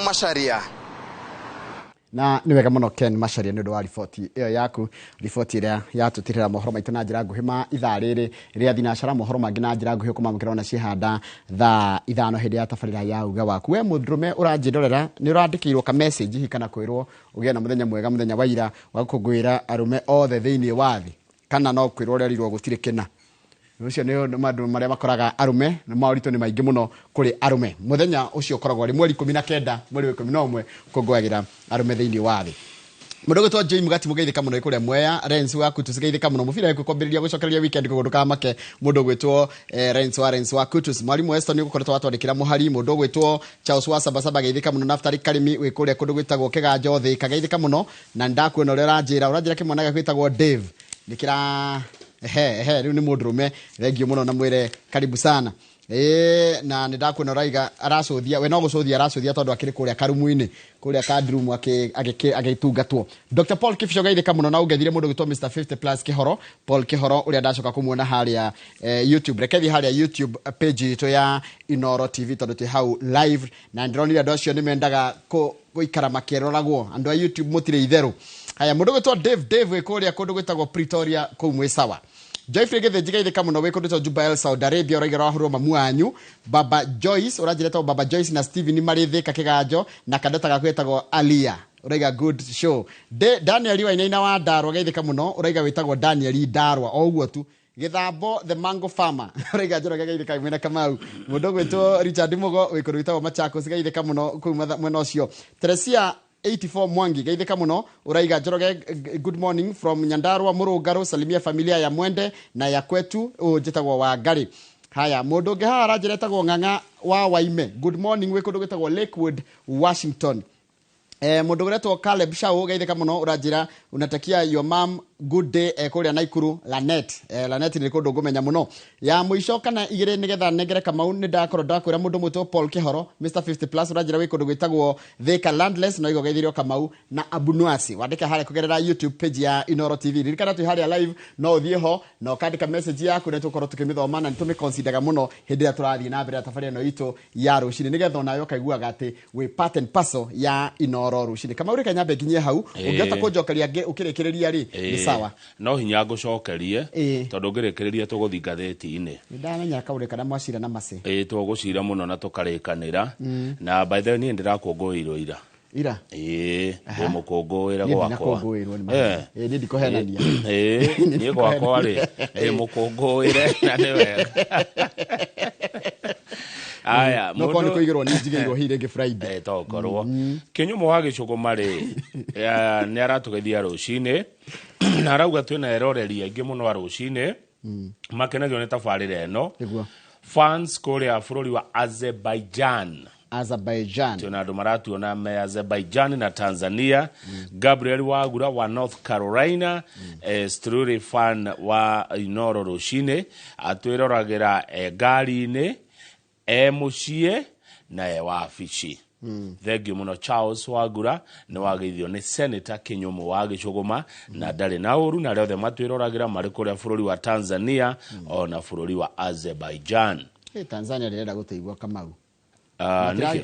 Macharia. Na nĩ wega mũno Ken Macharia nĩ ũndũ wa riboti ĩyo yaku, riboti ĩrĩa yatũtirĩra mohoro maitũ na njĩra nguhĩ ma ithaa rĩrĩ rĩa thinacara, mohoro mangĩ na njĩra nguhĩ ũkũmamũkĩra ona cihanda thaa 5 hĩndĩ ya tabarĩra ya uga waku. We mũndũrũme ũranjĩrorera nĩ ũrandĩkĩirwo ka message hihi kana kwĩrwo ũgĩe na mũthenya mwega, mũthenya wa ira wa gũkũngũĩra arũme othe thĩinĩ wa thĩ, kana no kwĩrwo ũrerirwo gũtirĩ kĩna. Ũcio nĩ maũndũ marĩa makoraga arũme, na moritũ nĩ maingĩ mũno kũrĩ arũme. Mũthenya ũcio ũkoragwo arĩ mweri 19 mweri wa 11 kũngũagĩra arũme thĩinĩ wa thĩ. Mũndũ ũgwĩtwo Jay Mugati mũgeithĩka mũno kũrĩa Mwea, Renz wa Kutus geithĩka mũno, mũbira wĩkũ kwambĩrĩria gũcokereria weekend koguo ndũkamake. Mũndũ ũgwĩtwo Renz wa Renz wa Kutus, Mwalimu Weston nĩ ũgũkoretwo watwandĩkĩra mũhari. Mũndũ ũgwĩtwo Charles wa Sabasaba geithĩka mũno, Naftali Karimi wĩ kũrĩa kũndũ gwĩtagwo Kĩganjo Thĩka geithĩka mũno, na nĩndakuona ũrĩa ũranjĩra kĩmwana gĩaku gĩtagwo Dave nĩkĩra ehe rĩu nĩ mũndũrũme, thengio mũno na mwĩre karibu sana. Na nĩndakuona ũraiga aracũthia, we no gũcũthia aracũthia tondũ akĩrĩ kũrĩa karumu-inĩ, kũrĩa kadroom agĩtungatwo. Dr. Paul Kibisho geithĩka mũno na ũngethire mũndũ ũgwĩtwo Mr 50 plus Kĩhoro, Paul Kĩhoro ũrĩa ndacoka kũmuona harĩa YouTube. Reke thiĩ harĩa YouTube page itũ ya Inooro TV tondũ twĩ hau live, na ndĩronire andũ acio nĩ mendaga gũikara makĩroragwo. Andũ a YouTube mũtirĩ itherũ. Haya, mũndũ ũgwĩtwo Dave wĩ kũrĩa kũndũ gwĩtagwo Pretoria kũu mwĩ sawa. Joyfrey Gĩthĩnji geithĩka mũno wĩ kũndũ ta Juba El Saudi Arabia ũraiga ũrahũrwo mamu wanyu. Baba Joyce ũranjĩra Baba Joyce na Steven marĩ Thĩka Kĩganjo na kandota gaku getagwo Alia ũraiga good show. Daniel Wainaina wa Ndarwa geithĩka mũno ũraiga wĩtagwo Daniel Ndarwa o ũguo tu. Gĩthambo the mango farmer ũraiga Njoroge geithĩka mwena Kamau. Mũndũ ũgwĩtwo Richard Mugo wĩ kũndũ gwĩtagwo Machakos geithĩka mũno kũu mwena ũcio. Teresia 84 Mwangi geithĩka mũno ũraiga Njoroge good morning from Nyandarua Mũrũngarũ, salimia familia ya Mwende na ya kwetu njĩtagwo Wangari. Haya, mũndũ ũngĩ haha aranjĩra etagwo Ng'ang'a wa Waime, good morning wĩ kũndũ gwĩtagwo Lakewood Washington. Mũndũ ũretwo Caleb Shau geithĩka mũno ũranjĩra unatakia your mom good day kũrĩa Naikuru Lanet. Lanet nĩ kũndũ ngũmenya mũno. Ya mũico kana igĩrĩ nĩgetha nengere Kamau nĩ ndakorwo ndakwĩra mũndũ mwĩtwo Paul Kĩhoro Mr 50 plus ũranjĩra wĩ kũndũ gwĩtagwo Thika Landless no igogeithirio Kamau na Abunuasi. Wandĩke harĩa kũgerera YouTube page ya Inooro TV. Ririkana twĩ harĩa live no ũthiĩ ho na ũkandĩka message yaku na tũkorwo tũkĩmĩthoma na nĩtũmĩconsideraga mũno hĩndĩ ĩrĩa tũrathiĩ na mbere na tabarĩra ĩno itũ ya rũcinĩ nĩgetha onawe ũkaiguaga atĩ wĩ part and parcel ya Inooro rũcinĩ. Kamau reke nyambe nginyie hau, ũngĩhota kũnjokeria ũkĩrĩkĩrĩria rĩ nĩ sawa. No hinya ngũcokerie tondũ ngĩrĩkĩrĩria tũgũthiĩ ngathĩti-inĩ. Nĩndamenya kaũndũ karĩa mwacira na macĩ. Tũgũcira mũno na tũkarĩkanĩra. Na by the way niĩ ndĩrakũngũĩirwo ira. Ira? Ndĩ mũkũngũĩre gwakwa. Niĩ ndinakũngũĩrwo nĩ maũndũ. Niĩ ndikũhenania. Niĩ gwakwa rĩ, ndĩ mũkũngũĩre na nĩ wega. Aya, no korwo nĩ kũigĩrwo nĩ njigĩirwo hihi rĩngĩ Friday. Tokorwo. Kĩnyũmũ wa Gĩcũgũma rĩ, nĩ aratũgeithia rũcinĩ na arauga twĩna eroreri aingĩ mũno a rũcinĩ makenagio nĩ tabarĩra ĩno. Fans kũrĩa bũrũri wa Azerbaijan. Azerbaijan. Twĩna andũ maratuona me Azerbaijan na Tanzania. Gabriel Wagura wa North Carolina, Struri fan wa Inooro rũcinĩ atwĩroragĩra ngari-inĩ, mũciĩ na wabici. Thengiũ mũno Charles Wagura nĩ wageithio nĩ Senator Kĩnyũmũ wa Gĩcũgũma na ndarĩ na ũru na arĩa othe matwĩroragĩra marĩ kũrĩa bũrũri wa Tanzania ona bũrũri wa Azerbaijan. Tanzania rĩrenda gũteithio Kamau.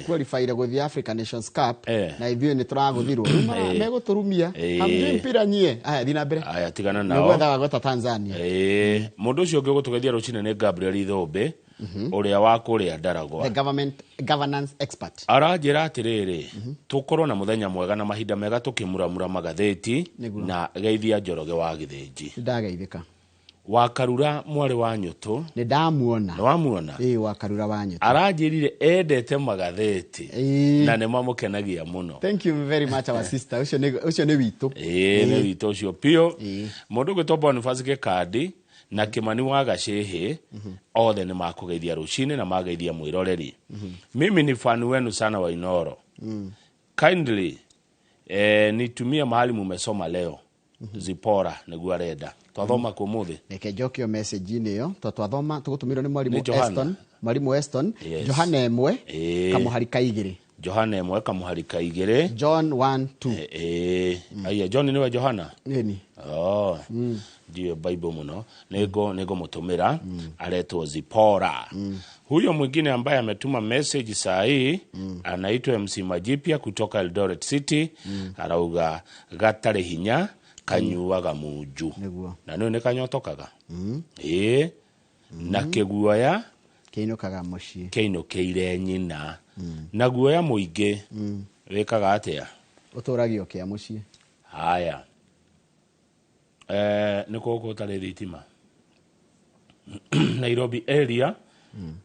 Qualify gũthiĩ African Nations Cup na ithuĩ nĩ tũragũthirwo. Megũtũrumia. Hamjui mpira nyie. Aya thiĩ na mbere. Aya tigana nao. Nĩgwethaga gweta Tanzania. Mũndũ ũcio ũngĩ ũgũtũgeithia rũcinĩ nĩ Gabriel Ithũmbĩ ũrĩa wa kũrĩa Ndaragwa. The government governance expert. Aranjĩra atĩrĩrĩ, tũkorwo na mũthenya mwega na mahinda mega tũkĩmuramura magathĩti na geithia Njoroge wa Gĩthĩnji. Nĩndageithĩka. Wa Karura mwarĩ wa Nyũtũ. Nĩndamuona. Nĩwamuona? Wa Karura wa Nyũtũ. Aranjĩrire endete magathĩti na nĩmamũkenagia mũno. Thank you very much our sister. Ũcio nĩ witũ. Nĩ witũ ũcio piũ. Mũndũ ũgwĩtwo Boniface Gĩkandi na Kĩmani wa Gacĩhĩ othe nĩ makũgeithia rũcinĩ na mageithia mwĩroreri. Mimi ni fan wenu sana wa Inooro. Kindly nitumie mahali mumesoma leo. Zipora nĩguo arenda. Twathoma kũ ũmũthĩ? Reke njokio message-inĩ ĩyo to twathoma tũgũtũmĩrwo nĩ mwarimu Eston. Mwarimu Eston, Johana 1 kamũhari ka 2. Johana 1 kamũhari ka 2. John 1 2. Aya John nĩwe Johana? Nĩni. Ndiũĩ Bible mũno. Nĩngũmũtũmĩra aretwo Zipora. Huyo mwingine ambaye ametuma message saa hii anaitwa MC Majipia kutoka Eldoret City, arauga gatari hinya kanyuaga munju. Na nĩ kanyotokaga. Ĩĩ. Na kĩguoya kĩinũkaga mũciĩ, kĩinũkĩire nyina. Na guoya mũingĩ wĩkaga atĩa? Ũtũragio kĩa mũciĩ. Haya, nĩ kũgũkũ ũtarĩ thitima Nairobi area.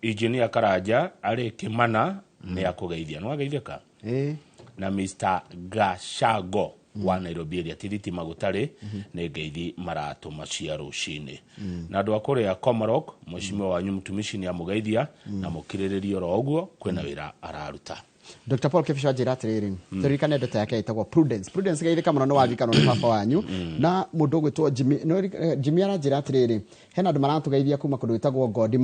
Engineer Karanja arĩ Kĩmana nĩ akũgeithia, nĩ wageithĩka? Na Mr Gashago wa Nairobi area, ti thitima gũtarĩ, nĩ ngeithi maratũma cia rũcinĩ. Na andũ a kũrĩa Komarok, mheshimiwa wanyu mtumishi nĩ amũgeithia na mũkirĩrĩrie oro ũguo, kwĩna wĩra araruta. Dr. Paul Kibisho anjĩra atĩrĩrĩ, tũririkane ndeto yake ĩtagwo Prudence. Prudence, geithĩka mũno, nĩ warikanwo nĩ baba wanyu. Na mũndũ ũgwĩtwo Jimmy, Jimmy aranjĩra atĩrĩrĩ, hena andũ maratũgeithia kuma kũndũ gwĩtagwo Ngondi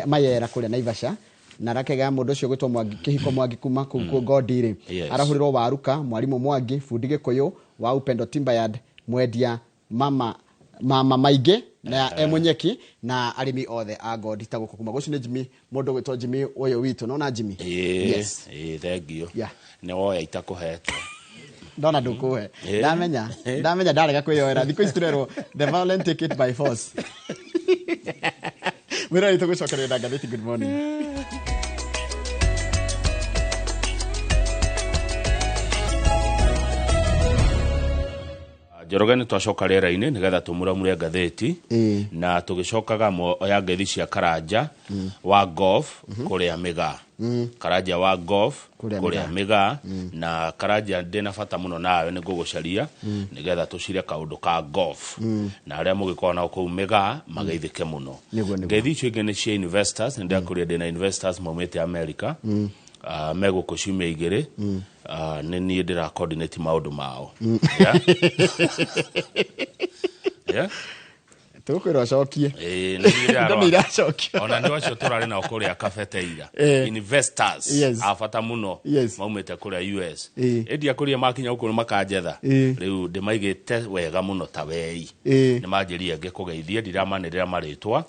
Mayera kũrĩa Naivasha, na rakega mũndũ ũcio ũgwĩtwo Mwangi Kĩhiko Mwangi kuma kũu Ngondi rĩ, arahũrĩrwo Waruka, mwarimũ Mwangi, bundi Gĩkũyũ wa Upendo Timbayard, mwendia mama mama maingĩ na emunyeki na arĩmi othe a Ngondi ta gũkũ kuma gũcio nĩ Jimmy, mũndũ ũgwĩtwo Jimmy ũyũ witũ nona Jimmy. Yes. Ĩĩ, thank you. Nĩ woya itakũhete. Ndona ndũkũhe. Ndamenya ndamenya ndarega kwĩyoera. Thikũ ici tũrerwo the violent take it by force. Wĩra witũ gũcokereria na ngathĩti. Good morning. Njoroge, nĩ twacoka rĩera-inĩ nĩgetha tũmuramure ngathĩti na tũgĩcokaga oya ngeithi cia Karanja wa golf kũrĩa Mĩgaa. Karanja wa golf kũrĩa kũrĩa Mĩgaa. Na Karanja, ndĩna bata mũno nawe, nĩ ngũgũcaria nĩgetha tũcire kaũndũ ka golf na arĩa mũgĩkorwo nao kũu Mĩgaa mageithĩke mũno. Nĩguo, nĩguo. Ngeithi icio ingĩ nĩ cia investors. Nĩ ndakũria ndĩna investors maumĩte America, megũkũ ciumia 2. Nĩ niĩ ndĩra coordinate maũndũ mao. Yeah? Yeah? Tũkwĩra ũcokie. Ĩĩ, nĩ niĩ Indo ndĩrarora. nĩ iracokio. Ona andũ acio tũrarĩ nao kũrĩa kabete ira, investors a bata mũno maumĩte kũrĩa US. Ĩndia kũrĩa makinya gũkũ makanjetha. Rĩu ndĩmaigĩte wega mũno ta wei. Nĩ manjĩria ngĩkũgeithie, ndiramanĩrĩra marĩtwa,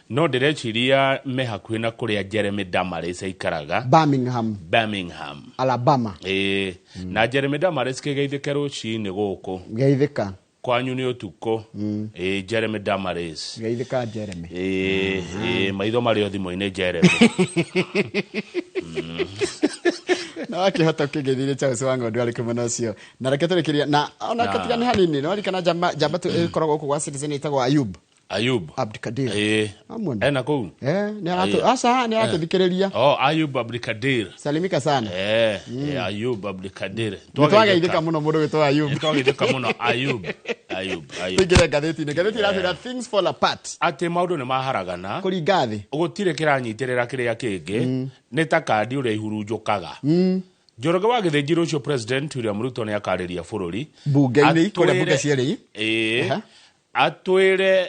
no ndĩreciria me hakuhĩ na kũrĩa Jeremy Damaris aikaraga. Birmingham. Birmingham, Alabama. Ĩĩ, na Jeremy Damaris, kĩgeithĩke rũcinĩ gũkũ. Geithĩka. Kwanyu nĩ ũtukũ. Ĩĩ, Jeremy Damaris. Geithĩka, Jeremy. Ĩĩ, ĩĩ, maitho marĩ o thimũ-inĩ, Jeremy. Na wakĩhota ũkĩngeithirie Charles wa Ng'ondu arĩ kũmena ũcio, na reke tũrĩkĩrie na ona katigane hanini. No ririkana njamba njamba tu ĩkoragwo gũkũ gwa Citizen ĩtagwo Ayub Ayub Abdikadir. Ĩĩ. Amwona. Ena kũu. Eh, nĩ aratũ aca nĩ aratũthikĩrĩria. Oh, Ayub Abdikadir. Salimika sana. Ayub Abdikadir. Nĩ twageithĩka mũno mũndũ wĩtwo Ayub. Nĩ twageithĩka mũno, Ayub, Ayub, Ayub. Tũingĩre ngathĩti-inĩ. Ngathĩti ĩratwĩra things fall apart. Atĩ maũndũ nĩ maharagana. Kũringa thĩ. Gũtirĩ kĩranyitĩrĩra kĩrĩa kĩngĩ, nĩ ta kandi ũrĩa ihurunjũkaga. Njoroge wa Gĩthĩnji, rũciũ President William Ruto nĩ akarĩria bũrũri Bunge-inĩ kũrĩa bunge Atwĩre- cierĩ. Ĩĩ, atwĩre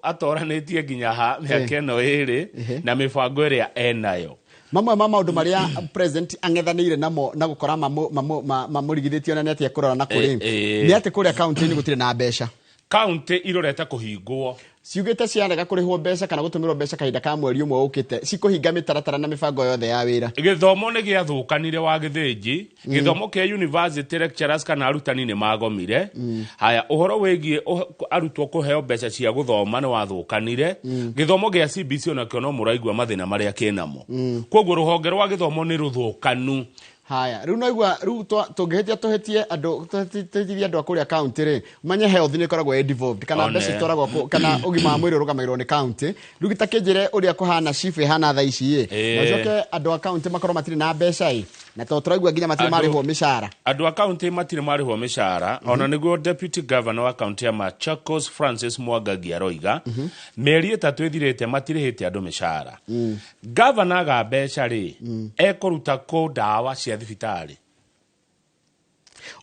atoranĩtie nginya ha mĩaka ĩno 2 na mĩbango ĩrĩa enayo. Mamwe ma maũndũ marĩa president ang'ethanĩire namo na gũkora mamũrigithĩtio na nĩ atĩ ekũrora na kũrĩ nĩ atĩ kũrĩa kaunti-inĩ gũtirĩ na mbeca. Kaunti irorete kũhingwo. Ciugĩte ciarega kũrĩhwo mbeca kana gũtũmĩrwo mbeca kahinda ka mweri 1 ũkĩte, cikũhinga mĩtaratara na mĩbango yothe ya wĩra. Gĩthomo nĩ gĩathũkanire, wa Gĩthĩnji. Gĩthomo kĩa university, lecturers kana arutani nĩ magomire. Haya, ũhoro wĩgiĩ arutwo kũheo mbeca cia gũthoma nĩ wathũkanire. Gĩthomo gĩa CBC onakĩo no mũraigua mathĩna marĩa kĩnamo. Koguo rũhonge rwa gĩthomo nĩ rũthũkanu. Haya, rĩu noigua rĩu tũngĩhĩtia tũhĩtie andũ, tũhĩtithie andũ a kũrĩa kaunti rĩ, manye health nĩ ĩkoragwo ĩ devolved kana One. mbeca itwaragwo kana ũgima wa mwĩrĩ ũrũgamagĩrĩrwo nĩ kaunti. Rĩu ta kĩnjĩre ũrĩa kũhana chief ĩhana thaa ici ĩ, na ũcoke andũ a kaunti makorwo matirĩ na mbeca ĩ, na tondũ tũraigua nginya matirĩ marĩhwo mĩcara. Andũ a kaunti matirĩ marĩhwo mĩcara. Ona nĩguo deputy governor wa kaunti ya Machakos Francis Mwangangi aroiga mĩeri 3 ĩthirĩte matirĩhĩte andũ mĩcara. Gavana aga mbeca rĩ, ekũruta kũ ndawa cia thibitarĩ?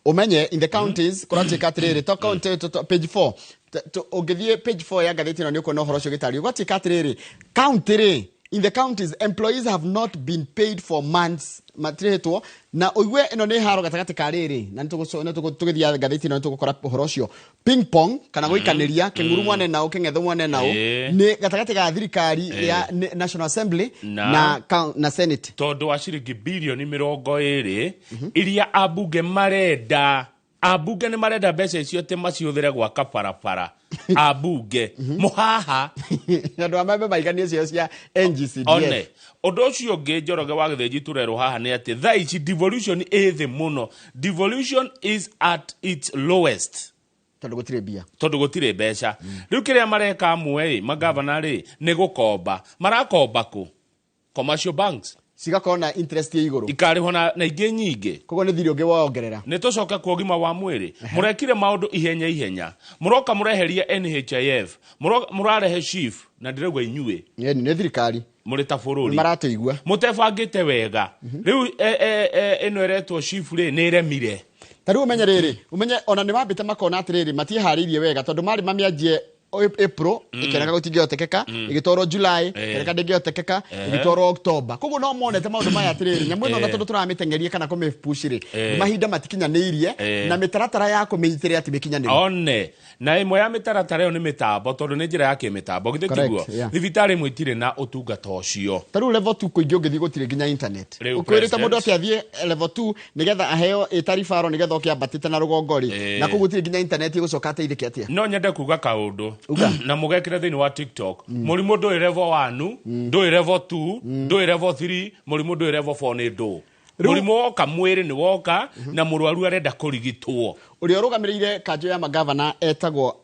Umenye in the counties kũratuĩka atĩrĩrĩ, to county page 4, ũngĩthiĩ page 4 ya ngathĩti ĩno nĩ ũkuona ũhoro ũcio ũgĩtarĩrio. Gwatuĩka atĩrĩrĩ, county rĩ In the counties, employees have not been paid for months. Matirĩhĩtwo na ũigue ĩno nĩ haro gatagatĩ ka rĩrĩ na nĩtũgũthiĩ ngathĩti ĩno nĩtũgũkora ũhoro ũcio ping pong kana gũikanĩria kĩng'uru mwane nao kĩng'etho mwane nao nĩ gatagatĩ ga thirikari ya National Assembly na Senate tondũ wa ciringi bilioni 20 iria ambunge marenda. Ambunge nĩ marenda mbeca icio atĩ macihũthĩre gwaka barabara. Ambunge mũhaha andũ a mambe maiganie cio cia NGCDF. One ũndũ ũcio ũngĩ Njoroge wa Gĩthĩnji tũrerwo haha nĩ atĩ thaa ici devolution ĩ thĩ mũno. Devolution is at its lowest tondũ gũtirĩ mbia, tondũ gũtirĩ mbeca. Rĩu kĩrĩa mareka amwe ĩ magavana rĩ nĩ gũkomba. Marakomba kũ? Commercial banks cigakorwo na interest ya igũrũ, ikarĩhwo na ingĩ nyingĩ. Koguo nĩ thirĩ ũngĩ wongerera. Nĩ tũcoke kwa ũgima wa mwĩrĩ. Mũrekire maũndũ ihenya ihenya, mũroka mũreheria NHIF, mũrarehe SHIF, na ndĩrauga inyuĩ nĩ thirikari mũrĩ ta bũrũri maratũigua mũtebangĩte wega. Rĩu ĩno ĩretwo SHIF rĩ nĩ ĩremire. Ta rĩu ũmenye rĩrĩ, ũmenye ona nĩ mambĩte makona atĩrĩrĩ matiĩharĩirie wega tondũ marĩ mamĩanjie April ikĩoneka gũtingĩhotekeka, ĩgĩtwarwo July ĩkĩoneka ndĩngĩhotekeka, ĩgĩtwarwo October. Koguo no monete maũndũ maya atĩrĩrĩ nyamũ ĩno na tondũ tũramĩteng'eria kana kũmĩpush rĩ mahinda matikinyanĩirie na mĩtaratara ya kũmĩnyitĩrĩra ti mĩkinyanĩru. One na ĩmwe ya mĩtaratara ĩyo nĩ mĩtambo tondũ nĩ njĩra ya kĩmĩtambo githĩ tiguo? Thibitarĩ ĩmwe itirĩ na ũtungata ũcio. Ta rĩu level 2 kũingĩ ũngĩthiĩ gũtirĩ nginya internet. Ũkwĩrĩte mũndũ atĩ athiĩ level 2 nĩgetha aheo ĩta referral nĩgetha oke ambatĩte na rũgongo rĩ na kũu gũtirĩ nginya internet ĩgũcoka ateithĩke atĩa? No nyende kuga kaũndũ na mũgekĩre thĩinĩ wa TikTok. Mũrimũ ndũĩ level 1, ndũĩ level 2, ndũĩ level 3, mũrimũ ndũĩ level 4 nĩ ndũ. Mũrimũ woka mwĩrĩ nĩ woka na mũrwaru arenda kũrigitwo. Ũrĩa ũrũgamĩrĩire kanjũ ya magavana etagwo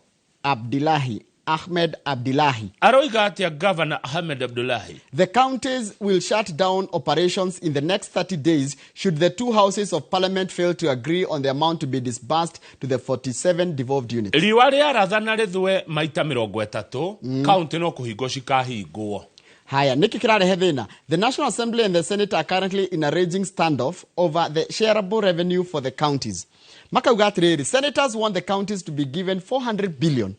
Abdillahi Ahmed Abdillahi. Aroiga atĩa Governor Ahmed Abdullahi? The counties will shut down operations in the next 30 days should the two houses of parliament fail to agree on the amount to be disbursed to the 47 devolved units. Riũa rĩarathana rĩthũe maita 30, county no kũhingwo cikahingwo. Haya, niki kĩrarehe thĩna? The National Assembly and the Senate are currently in a raging standoff over the shareable revenue for the counties. Makauga atĩrĩrĩ, senators want the counties to be given 400 billion,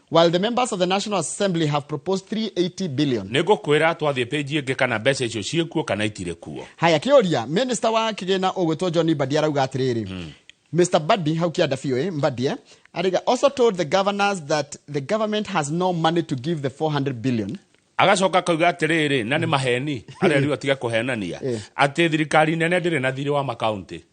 while the members of the National Assembly have proposed 380 billion. Nĩngũkwĩra twathiĩ page ĩngĩ kana mbeca icio ciĩkuo kana itirĩ kuo. Haya, kĩũria, minister wa kĩgĩna ũgwĩtwo John Mbadi arauga atĩrĩrĩ, Mr. Mbadi, hau kĩanda biũ, Mbadi, arauga also told the governors that the government has no money to give the 400 billion. Agacoka kauga atĩrĩrĩ, na nĩ maheni, arerirwo atige kũhenania, atĩ thirikari nene ndĩrĩ na thirĩ wa makaunti.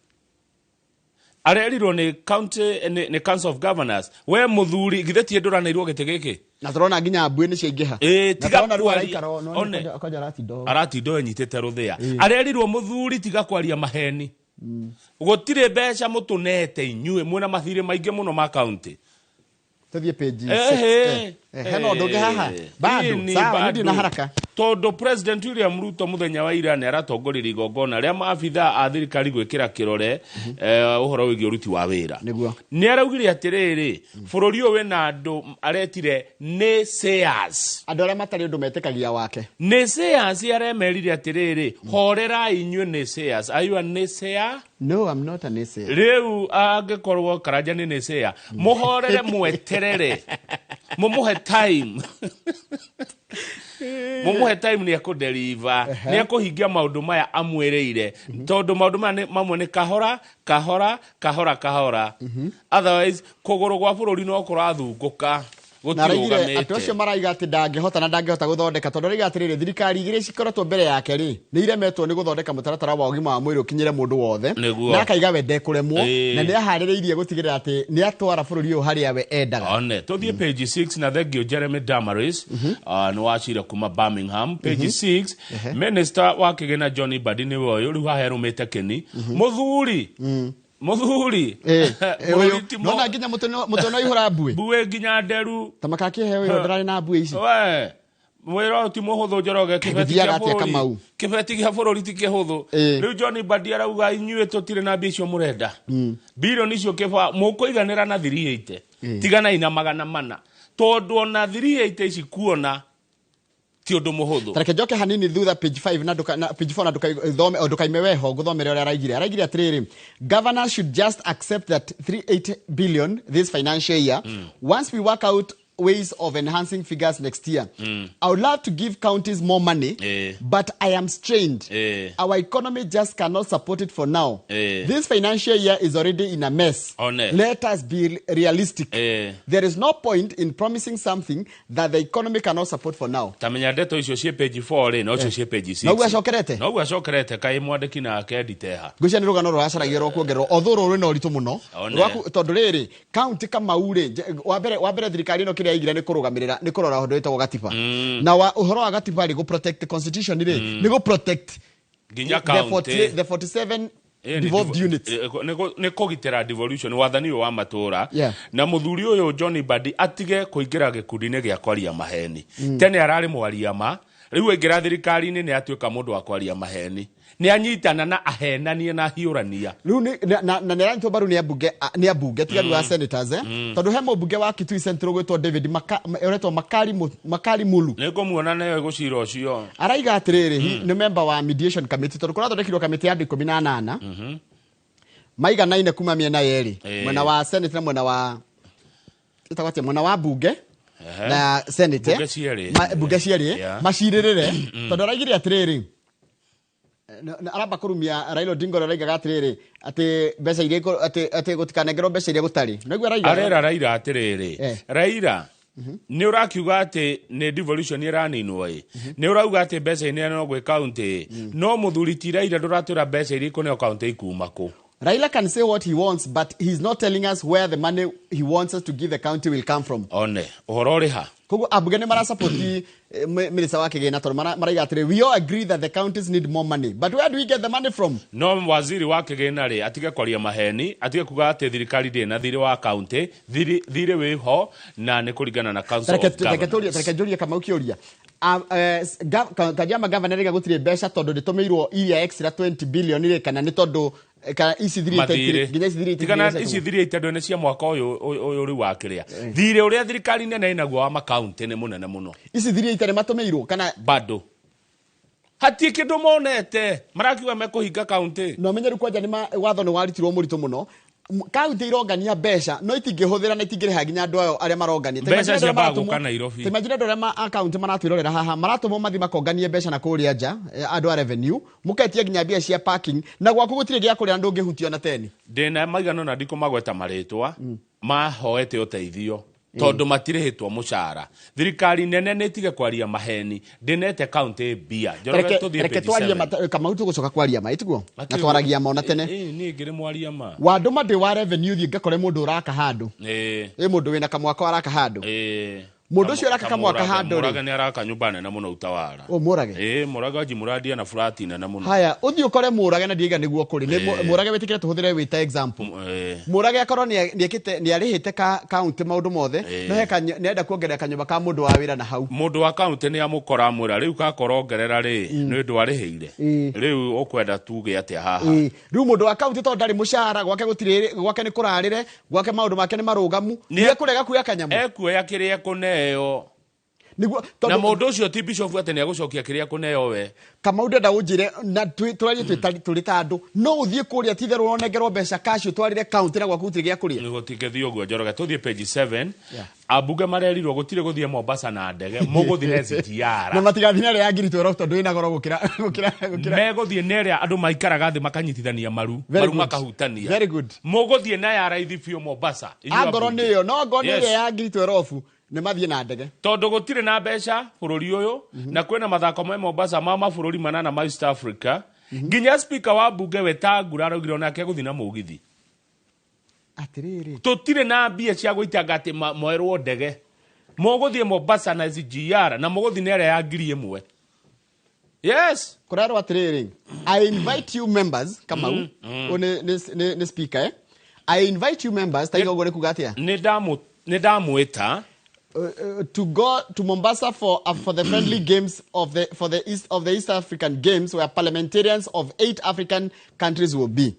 Arerirwo nĩ county nĩ Council of Governors, we mũthuri githĩ tie ndũranĩirwo gĩtĩ gĩkĩ? Na tũrona nginya mbui nĩ ciaingĩha. Tiga kwaria. One aratindo enyitĩte rũthĩa. Arerirwo mũthuri tiga kwaria maheni. Gũtirĩ mbeca mũtũnete inyuĩ mwĩna mathirĩ maingĩ mũno ma county. Tũthiĩ page 6. Hena ũndũ ũngĩ haha? Bado, sawa, nĩ na haraka. Tondũ President William Ruto mũthenya wa ira nĩ aratongoririe igongona rĩa maabithaa a thirikari gwĩkĩra kĩrore ũhoro wĩgiĩ ũruti wa wĩra. Nĩ araugire atĩrĩrĩ, bũrũri ũyũ wĩna andũ aretire naysayers. Andũ arĩa matarĩ ũndũ metĩkagia wake. Naysayers aremerire atĩrĩrĩ, horerai inyuĩ naysayers. Are you a naysayer? No, I'm not a naysayer. Rĩu angĩkorwo Karanja nĩ naysayer, mũhorere mweterere. Mũmũhe time. Mũmũhe time nĩ ekũdeliver, nĩ ekũhingia maũndũ maya amwĩrĩire. Tondũ maũndũ maya mamwe nĩ kahora, kahora, kahora, kahora. Otherwise, kũgũrũ gwa bũrũri no kũrathungũka. Na araigire andũ acio maraiga atĩ ndangĩhota na ndangĩhota gũthondeka tondũ araiga atĩrĩrĩ thirikari igĩrĩ cikoretwo mbere yake rĩ nĩ iremetwo nĩ gũthondeka mũtaratara wa ũgima wa mwĩrĩ ũkinyĩre mũndũ wothe na akaiga we ndekũremwo na nĩ aharĩrĩirie gũtigĩrĩra atĩ nĩ atwara bũrũri ũyũ harĩa we endaga. One tũthiĩ page 6 na thengio Jeremy Damaris nĩ wacira kuma Birmingham. Page 6 minister wa kĩgĩna John Mbadi nĩwe ũyũ rĩu haha erũmĩte kĩni mũthuri Muthuri nona nginya mutwe no ihura mbui mbui nginya nderu ta makakĩheo wĩra ndararĩ na mbui ici we mwĩra ti mũhũthũ Njoroge kĩbeti kĩa bũrũri kĩbeti kĩa bũrũri ti kĩhũthũ. Rĩu John Mbadi arauga inyuĩ tũtirĩ na mbia icio mũrenda bilioni icio kĩba mũkũiganĩra na 380 tiganai na 400 tondũ ona 380 ici kuona ti ũndũ mũhũthũ. Tareke njoke hanini thutha page 5 na nduka na page 4 na ndukaithome o ndukaime weho nguthomere ũrĩa araigire atĩrĩrĩ, governors should just accept that 380 billion this financial year. Once we work out ways of enhancing figures next year. I would love to give counties more money, but I am strained. Our economy just cannot support it for now. This financial year is already in a mess. One. Let us be realistic. There is no point in promising something that the economy cannot support for now. Tamenya ndeto icio ciĩ page 4 rĩ, no cio ciĩ page 6. Noguo acokerete? Noguo acokerete, kaĩ mwandĩki nake nditeha. Ngwĩciria nĩ rũgano rũracaragio rwa kuongererwo although rũrũ rwĩna ũritũ mũno. One. Rwaku tondũ rĩrĩ county Kamau rĩ, wa mbere thirikari ĩno kĩrĩa yaigire nĩ kũrũgamĩrĩra, nĩ kũrora ũndũ wĩtagwo gatiba, na wa ũhoro wa gatiba rĩ, gũ protect the constitution rĩ, nĩ gũ protect nginya the county 48, the 47 nĩ devolved units. Nĩ kũgitĩra devolution, wathani ũyũ wa matũra. Na mũthuri ũyũ John Mbadi atige kũingĩra gĩkundi-inĩ gĩa kwaria maheni. Tene ararĩ mwaria ma, rĩu aingĩra thirikari-inĩ nĩ atuĩka mũndũ wa kwaria maheni, nĩ anyitana na ahenanie na ahiũrania. Rĩu na nĩ aranyitwo mbaru nĩ ambunge tiga rĩu a senators, tondũ he mũmbunge wa Kitui Central gwĩtwo David ũretwo Makari Mulu. Nĩ ngũmuona nayo gũcira ũcio. Araiga atĩrĩrĩ, nĩ member wa mediation committee, tondũ kũrathondekirwo kamĩtĩ ya andũ 18 maiganaine kuma mĩena yerĩ, mwena wa senate na mwena wa ĩtagwo atĩa, mwena wa bunge na senate. Bunge cierĩ. Bunge cierĩ macirĩrĩre, tondũ araigire atĩrĩrĩ, aramba kũrumia Raila Odinga ũrĩa araigaga atĩrĩrĩ atĩ mbeca iria atĩ gũtikanengerwo mbeca iria gũtarĩ noguo araiga. Arera Raila atĩrĩrĩ, Raila, nĩ ũrakiuga atĩ nĩ devolution ĩraninwo ĩ, nĩ ũrauga atĩ mbeca ineanwo gwĩ kaunti ĩ, no mũthuri ti Raila, ndũratwĩra mbeca iria ikũneo kaunti ikuma kũ. Raila can say what he wants, but he's not telling us where the money he wants us to give the county will come from. One ũhoro ũrĩ ha? Koguo ambunge nĩ marasapoti minister wa kĩgĩna, tondũ maraiga atĩrĩ, "We all agree that the counties need more money, but where do we get the money from?" No waziri wa kĩgĩna rĩ, atige kwaria maheni, atige kuga atĩ thirikari ndĩrĩ na thirĩ wa kaunti. Thirĩ wĩ ho na nĩ kũringana na Council of Reke Governors. Reke njũrie Kamau kĩũria. Kajiama governor rĩga gũtirĩ mbeca tondũ ndĩtũmĩirwo iria extra 20 billion rĩ, kana nĩ tondũ kana ici thirĩ Mathirĩ. nginya ici thirĩ Tigana ici thirĩ itendũ nĩ cia mwaka ũyũ rĩu wa kĩrĩa thirĩ ũrĩa thirikari nene ĩnaguo wa makaunti nĩ mũnene mũno. Ici thirĩ itarĩ matũmĩirwo kana? Bado hatirĩ kĩndũ monete, marakiuga mekũhinga kaunti. Na ũmenye rĩu kwanja nĩ watho nĩ waritirwo mũritũ mũno. Kaunti irongania mbeca no itingĩhũthĩra na itingĩrĩha nginya andũ ayo arĩa marongania. Ta Mbeca imagine andũ arĩa ciambaga maratũmwo- gũka Nairobi. Ta imagine andũ arĩa a kaunti maratwĩrorera haha maratũmwo mathi makonganie mbeca na kũrĩa nja, andũ a revenue mũketia nginya mbia cia parking, na gwaku gũtirĩ gĩa kũrĩa na ndũngĩhutio na teni. Ndĩna maigana na ndikũmagweta marĩtwa, mahoete ũteithio tondũ matirĩhĩtwo mũcara. Thirikari nene nĩ ĩtige kwaria maheni, ndĩnete kaunti mbia. Njoroge, tũthiĩ Reke page twarie 7. Kamau, tũgũcoka kwaria ma ĩtiguo na twaragia ma ona tene. Ĩ, niĩ ngĩrĩ mwaria ma. Wandũma ndĩ wa revenue, thiĩ ngakore mũndũ ũraka handũ, ĩ mũndũ wĩna kamwaka araka handũ. Mũndũ ũcio ũraka kamwaka handũ rĩ. Mũrage nĩ araka nyũmba nene mũno Utawara. Ũ Mũrage? Ĩ, Mũrage anji mũrandia na flat nene mũno. Haya, ũthiĩ ũkore Mũrage, na ndiaiga nĩguo kũrĩ nĩ Mũrage wĩtĩkĩre tũhũthĩre wĩ ta example. Mũrage akorwo nĩekĩte nĩarĩhĩte ka kaunti maũndũ mothe, no he nĩarenda kuongerera kanyũmba ka mũndũ wa wĩra na hau. Mũndũ wa kaunti nĩ amũkora amwĩra rĩu kakora ongerera rĩ, nĩ ũndũ arĩhĩire. Rĩu ũkwenda tuge atĩa haha? Ĩĩ. Rĩu mũndũ wa kaunti tondũ ndarĩ mũcara gwake, gũtirĩ gwake, nĩ kũrarĩre gwake, maũndũ make nĩ marũgamu, nĩ ekũrega kuoya kanyamũ? Ekuoya kĩrĩa ekũneo. Nĩguo Na mũndũ ũcio ti bishop atĩ nĩ egũcokia kĩrĩa ekũneo we. Kamau, ndenda ũnjĩre na tũrarie tũrĩ ta andũ, no ũthiĩ kũrĩa titherũ ũnengerwo mbeca cash ũtwarĩre kaunti na gwaku gũtirĩ gĩa kũrĩa? Gũtingĩthiĩ ũguo, Njoroge. Tũthiĩ page 7. Ambunge marerirwo gũtirĩ gũthiĩ Mombasa na ndege, mũgũthiĩ na SGR. Na matigathiĩ na ĩrĩa ya ngiri 12 tondũ ĩna goro gũkĩra. Megũthiĩ na ĩrĩa andũ maikaraga thĩ makanyitithania maru Very maru good. makahutania. Very good. Mũgũthiĩ na ya raithi biũ Mombasa, inyuĩ Angorwo ambunge. nĩyo no angorwo nĩ ĩrĩa ya ngiri 12 nĩ mathiĩ na ndege. Tondũ gũtirĩ na mbeca bũrũri ũyũ, na kwĩna mathako me Mombasa ma mabũrũri manana ma East Africa. Nginya speaker wa mbunge Wetangula araugire onake egũthiĩ na mũgithi. Atĩrĩrĩ. Tũtirĩ na mbia cia gũitanga atĩ moerwo ndege, mũgũthiĩ Mombasa na SGR na mũgũthiĩ na ĩrĩa ya 1000. Yes. Kũrerwo atĩrĩrĩ, "I invite you members," Kamau, ũyũ nĩ speaker, eh? "I invite you members," ta iga ũguo nĩ kuga atĩa? Nĩ ndamwĩta. To go to Mombasa for the friendly games of the for the East of the East African Games, where parliamentarians of 8 African countries will be.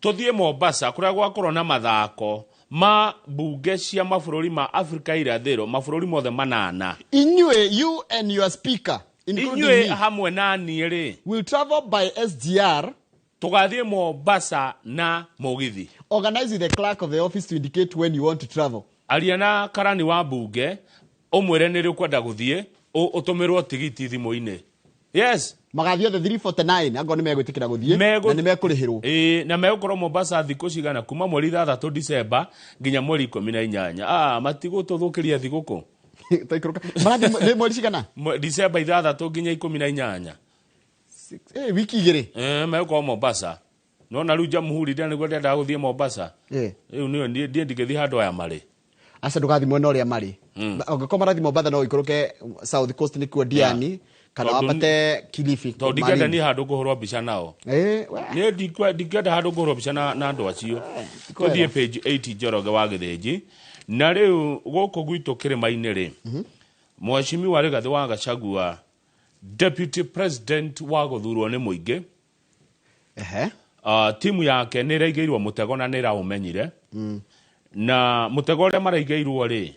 Tũthiĩ Mombasa kũrĩa gwakorwo na mathako ma mbunge cia mabũrũri ma Afrika irathĩro, mabũrũri mothe manana. Inyuĩ, you and your speaker, including Inyuĩ me, hamwe na niĩ rĩ, will travel by SGR. Tũgathiĩ Mombasa na mũgithi. Organize with the clerk of the office to indicate when you want to travel. Aria na karani wa mbunge Ũmwĩre nĩ rĩ ũkwenda gũthiĩ, ũtũmĩrwo tigiti thimũ-inĩ. Yes. Magathiĩ othe 349 angorwo nĩ megwĩtĩkĩra gũthiĩ na nĩ mekũrĩhĩrwo. Ĩĩ, na megũkorwo Mombasa thikũ cigana kuma mweri 6 December nginya mweri 18. Ah, matigũtũthũkĩria thigũkũ. Twaikũrũka. Marathiĩ nĩ mweri cigana? December 6 nginya 18. Eh, wiki igĩrĩ. Eh, megũkorwo Mombasa. Nona rĩu Jamhuri ndĩra nĩguo ndĩrendaga gũthiĩ Mombasa. Rĩu nĩyo niĩ ndingĩthiĩ handũ aya marĩ. Aca ndũgathiĩ mwena ũrĩa marĩ. Angĩkorwo marathiĩ Mombasa no ũikũrũke South Coast nĩkuo Diani kana wambate Kilifi. Tondũ ndingĩenda niĩ handũ ngũhũrwo mbica nao. Niĩ ndingĩenda handũ ngũhũrwo mbica na andũ acio. Tũthiĩ page 8 Njoroge wa Gĩthĩnji. Na rĩu gũkũ gwitũ kĩrĩma-inĩ rĩ, Mheshimiwa Rigathĩ wa Gachagua, Deputy President wa gũthurwo nĩ mũingĩ, timu yake nĩ ĩraigĩirwo mũtego na nĩ ĩraũmenyire. Na mũtego ũrĩa maraigĩirwo rĩ,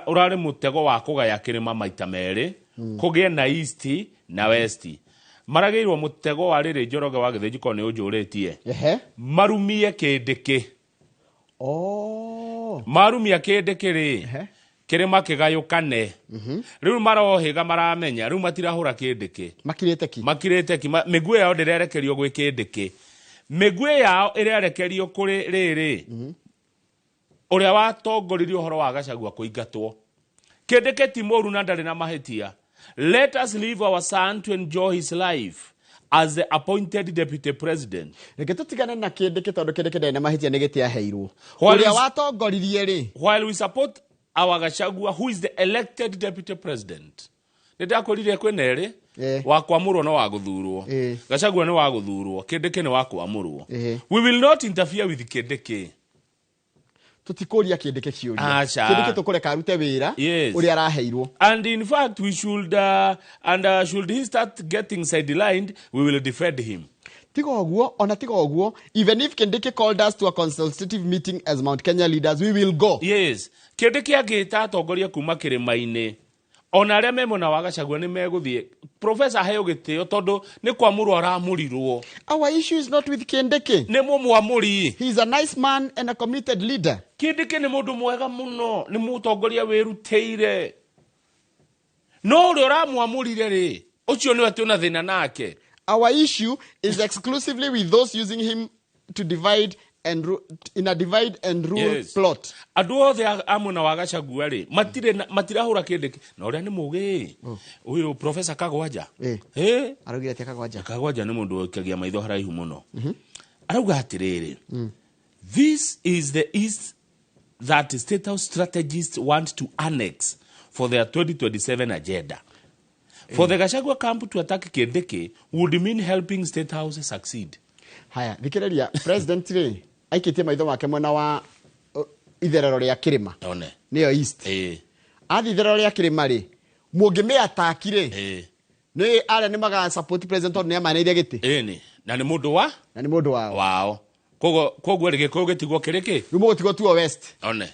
ũrarĩ mũtego wa kũgaya kĩrĩma maita merĩ, kũgĩe na East na West. Maragĩirwo mũtego wa rĩrĩ Njoroge wa Gĩthĩnji korwo nĩ ũnjũrĩtie. Marumie Kĩndĩkĩ. Marumia Kĩndĩkĩ rĩ, kĩrĩma kĩgayũkane. Rĩu marohĩga maramenya, rĩu matirahũra Kĩndĩkĩ. Makirĩte ki. Makirĩte ki. Mĩguĩ yao ndĩrerekerio gwĩ Kĩndĩkĩ. Mĩguĩ yao ĩrerekerio kũrĩ rĩrĩ, ũrĩa watongoririe ũhoro wa Gachagua kũingatwo. Kĩndĩkĩ ti mũru na ndarĩ na mahĩtia. Let us leave our son to enjoy his life as the appointed deputy president. Reke tũtigane na Kĩndĩkĩ tondũ Kĩndĩkĩ ndarĩ na mahĩtia nĩ gĩtĩ aheirwo. While Ũrĩa watongoririe rĩ. While we support our Gachagua who is the elected deputy president. Nĩ ndakwĩrire kwĩna erĩ, wa kwamũrwo na wa gũthurwo. Gachagua nĩ wa gũthurwo, Kĩndĩkĩ nĩ wa kwamũrwo. We will not interfere with Kĩndĩkĩ. Tũtikũria Kĩndĩkĩ kĩũria. Aca. Kĩndĩkĩ tũkũreka arute wĩra ũrĩa araheirwo. And in fact we should and should he start getting sidelined, we will defend him. Tiga ũguo, ona tiga ũguo, even if Kindiki called us to a consultative meeting as Mount Kenya leaders, we will go. Yes. Kindiki angĩta atongoria kuma kĩrĩma-inĩ, ona arĩa me mwena wa Gachagua nĩ megũthiĩ. Professor aheo gĩtĩo tondũ nĩ kwamũrwo aramũrirwo. Our issue is not with Kindiki. Nĩ mũmwamũri. He is a nice man and a committed leader. Kindiki nĩ mũndũ mwega mũno, nĩ mũtongoria wĩrutĩire. No ũrĩa ũramwamũrire rĩ, ũcio nĩwe twĩna thĩna nake. Our issue is exclusively with those using him to divide and in a divide and rule plot. Andũ othe a mwena wa Gachagua rĩ, matirahũra Kĩndĩkĩ. Na ũrĩa nĩ mũgĩ, ũyũ Professor Kagwanja. Araugire atĩa Kagwanja? Kagwanja nĩ mũndũ ũikagia maitho haraihu mũno. Arauga atĩrĩrĩ, this is the East that State House strategists want to annex for their 2027 agenda. For the Gachagua camp to attack Kindiki would mean helping State House succeed. Haya, thikĩrĩria, President rĩ, aikĩtie maitho make mwena wa itherero rĩa kĩrĩma. One. Nĩyo East. Athiĩ itherero rĩa kĩrĩma rĩ, mũngĩmĩataki rĩ, nĩ arĩa nĩ maga support President tondũ nĩ amanĩire gĩtĩ. Ĩni. Na nĩ mũndũ wa? Na nĩ mũndũ wao. Wao. Koguo rĩ, Gĩkũyũ gĩtigwo kĩrĩ kĩ? Rĩu mũgũtigwo tuo West. One.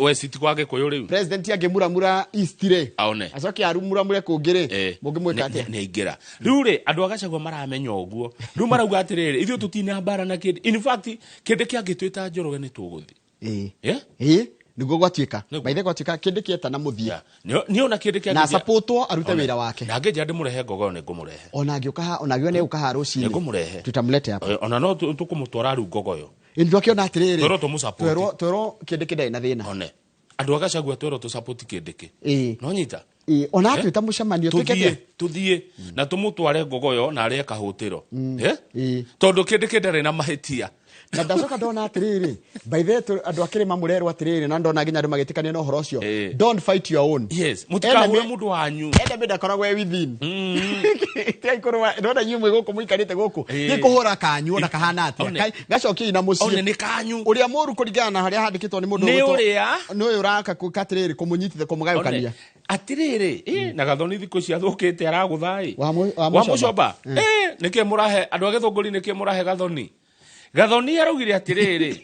West ti kwa Gĩkũyũ rĩu. President angĩmuramura East rĩ, One. acoke arumuramure kũngĩ rĩ, mũngĩmwĩka atĩa? Nĩ aingĩra. Rĩu rĩ, andũ a Gachagua maramenya ũguo. Rĩu marauga atĩrĩrĩ, ithuĩ tũtina mbara na Kĩndĩ. In fact, Kĩndĩ kĩangĩtwĩta Njoroge nĩ tũgũthiĩ. Nĩguo gwatuĩka. Maithe gwatuĩka Kĩndĩ kĩeta na mũthiĩ. Nĩ ona Kĩndĩ kĩangĩthiĩ. Na supportwo arute One. wĩra wake. Na angĩnjĩra ndĩmũrehe Ngogoyo nĩ ngũmũrehe. Ona angĩũka ha, ona angĩona nĩegũka haha rũcinĩ. Nĩ ngũmũrehe. Tutamlete hapa. Ona no tũkũmũtwara rĩu Ngogoyo. Ĩ, nĩtwakĩona atĩrĩrĩ. Twerwo tũmũsupport. Twerwo Kĩndĩ kĩndarĩ na thĩna. One. Andũ a Gachagua twerwo tũsupport Kĩndĩ. No nyita? Ona atwĩta mũcemanio, twĩke atĩa? Tũthiĩ na tũmũtware Ngogoyo na arĩe kahũtĩro. Tondũ Kĩndĩ kĩndarĩ na mahĩtia. Na ndacoka ndona atĩrĩrĩ, by the way, andũ a kĩrĩma mũrerwo atĩrĩrĩ, na ndona nginya andũ magĩtĩkania na ũhoro ũcio. Don't fight your own. Yes, mũtikahũre mũndũ wanyu. Enemy ndakoragwo e within. Tigai kũrũa, ndona inyuĩ mwĩ gũkũ mũikarĩte gũkũ. Thiĩ kũhũra kanyu ona kahana atĩa. One. Kai, gacokiei na mũciĩ. One nĩ kanyu. Ũrĩa mũru kũringana na harĩa handĩkĩtwo nĩ mũndũ Nĩ ũgwĩtwo- ũrĩa? Nĩ ũyũ ũraka kũ-, atĩrĩrĩ, kũmũnyitithia, kũmũgayũkania. One. Atĩrĩrĩ, na Gathoni thikũ ici athũkĩte aragũtha ĩ. Wa Wa Mũcomba. Mũcomba. Nĩkĩ mũrahe andũ a Gĩthũngũri, nĩkĩ mũrahe Gathoni? Gathoni araugire atĩrĩrĩ.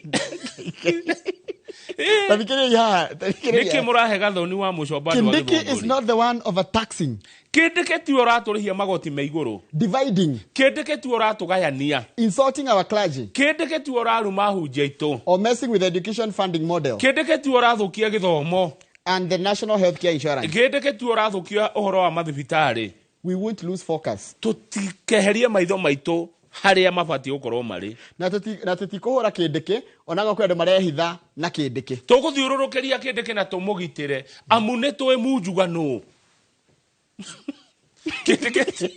Ta thikĩrĩria haha, ta thikĩrĩria. Nĩkĩ mũrahe Gathoni wa Mũcomba andũ a Kindiki is Gĩthũngũri? not the one overtaxing. Kindiki tiwe ũratũrĩhia magoti me igũrũ. Dividing. Kindiki tiwe ũratũgayania. Insulting our clergy. Kindiki tiwe ũraruma ahunjia aitũ. Or messing with the education funding model. Kindiki tiwe ũrathũkia gĩthomo. And the National Healthcare Insurance. Kĩndĩ kĩtuo ũrathũkia ũhoro wa mathibitarĩ. We won't lose focus. Tũtikeherie maitho maitũ harĩa mabatiĩ gũkorwo marĩ. Na tũtikũhũra kĩndĩkĩ onago kwĩ andũ marehitha na kĩndĩkĩ. Tũgũthiũrũrũkĩria kĩndĩkĩ na tũmũgitĩre amu nĩ tũĩ munjuga nũ. Kĩndĩkĩ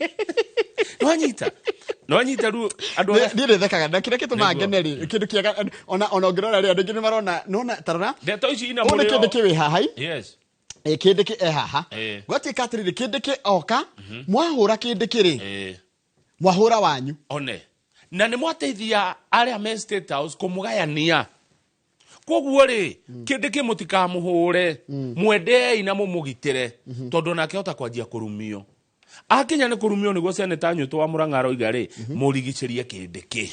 nwanyita nwanyita rĩu andũ arĩa Niĩ nĩthekaga na kĩrĩa gĩtũmaga ngene rĩ kĩndũ kĩega ona ũngĩrora rĩ andũ aingĩ nĩ marona nona tarora ndeto ici ina ũyũ nĩ mũrĩo. kĩndĩkĩ wĩ haha i. Yes. Ĩ kĩndĩkĩ e haha. Gwatuĩka atĩrĩrĩ kĩndĩkĩ oka mwahũra kĩndĩkĩ rĩ mwahũra wanyu. One na nĩ mwateithia arĩa me State House kũmũgayania. Koguo rĩ kĩndĩkĩ mũtikamũhũre mwendei na mũmũgitĩre tondũ nake hota kwanjia kũrumio. Akinya nĩ kũrumio nĩguo seneta Nyũtũ wa Mũrang'a aroiga rĩ mũrigicĩrie kĩndĩkĩ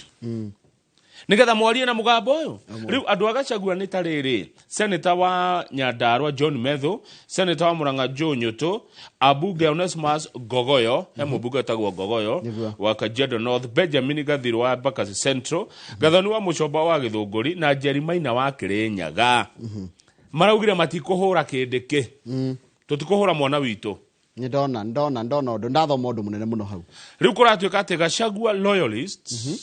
nĩgetha mwarie na mũgambo ũyũ. Rĩu andũ a Gachagua nĩ ta rĩrĩ seneta wa Nyandarua John Methu, seneta wa Murang'a Joe Nyũtũ, ambunge Onesmus Ngogoyo, he mũmbunge wĩtagwo Ngogoyo wa Kajiado North, Benjamin Gathiru wa Embakasi Central, Gathoni wa Mũcomba wa Gĩthũngũri na Jerry Maina wa Kĩrĩnyaga. Maraugire matikũhũra kĩndĩkĩ. Tũtikũhũra mwana witũ. Nĩ ndona ndona ndona ũndũ ndathoma ũndũ mũnene mũno hau. Rĩu kũratuĩka atĩ Gachagua loyalists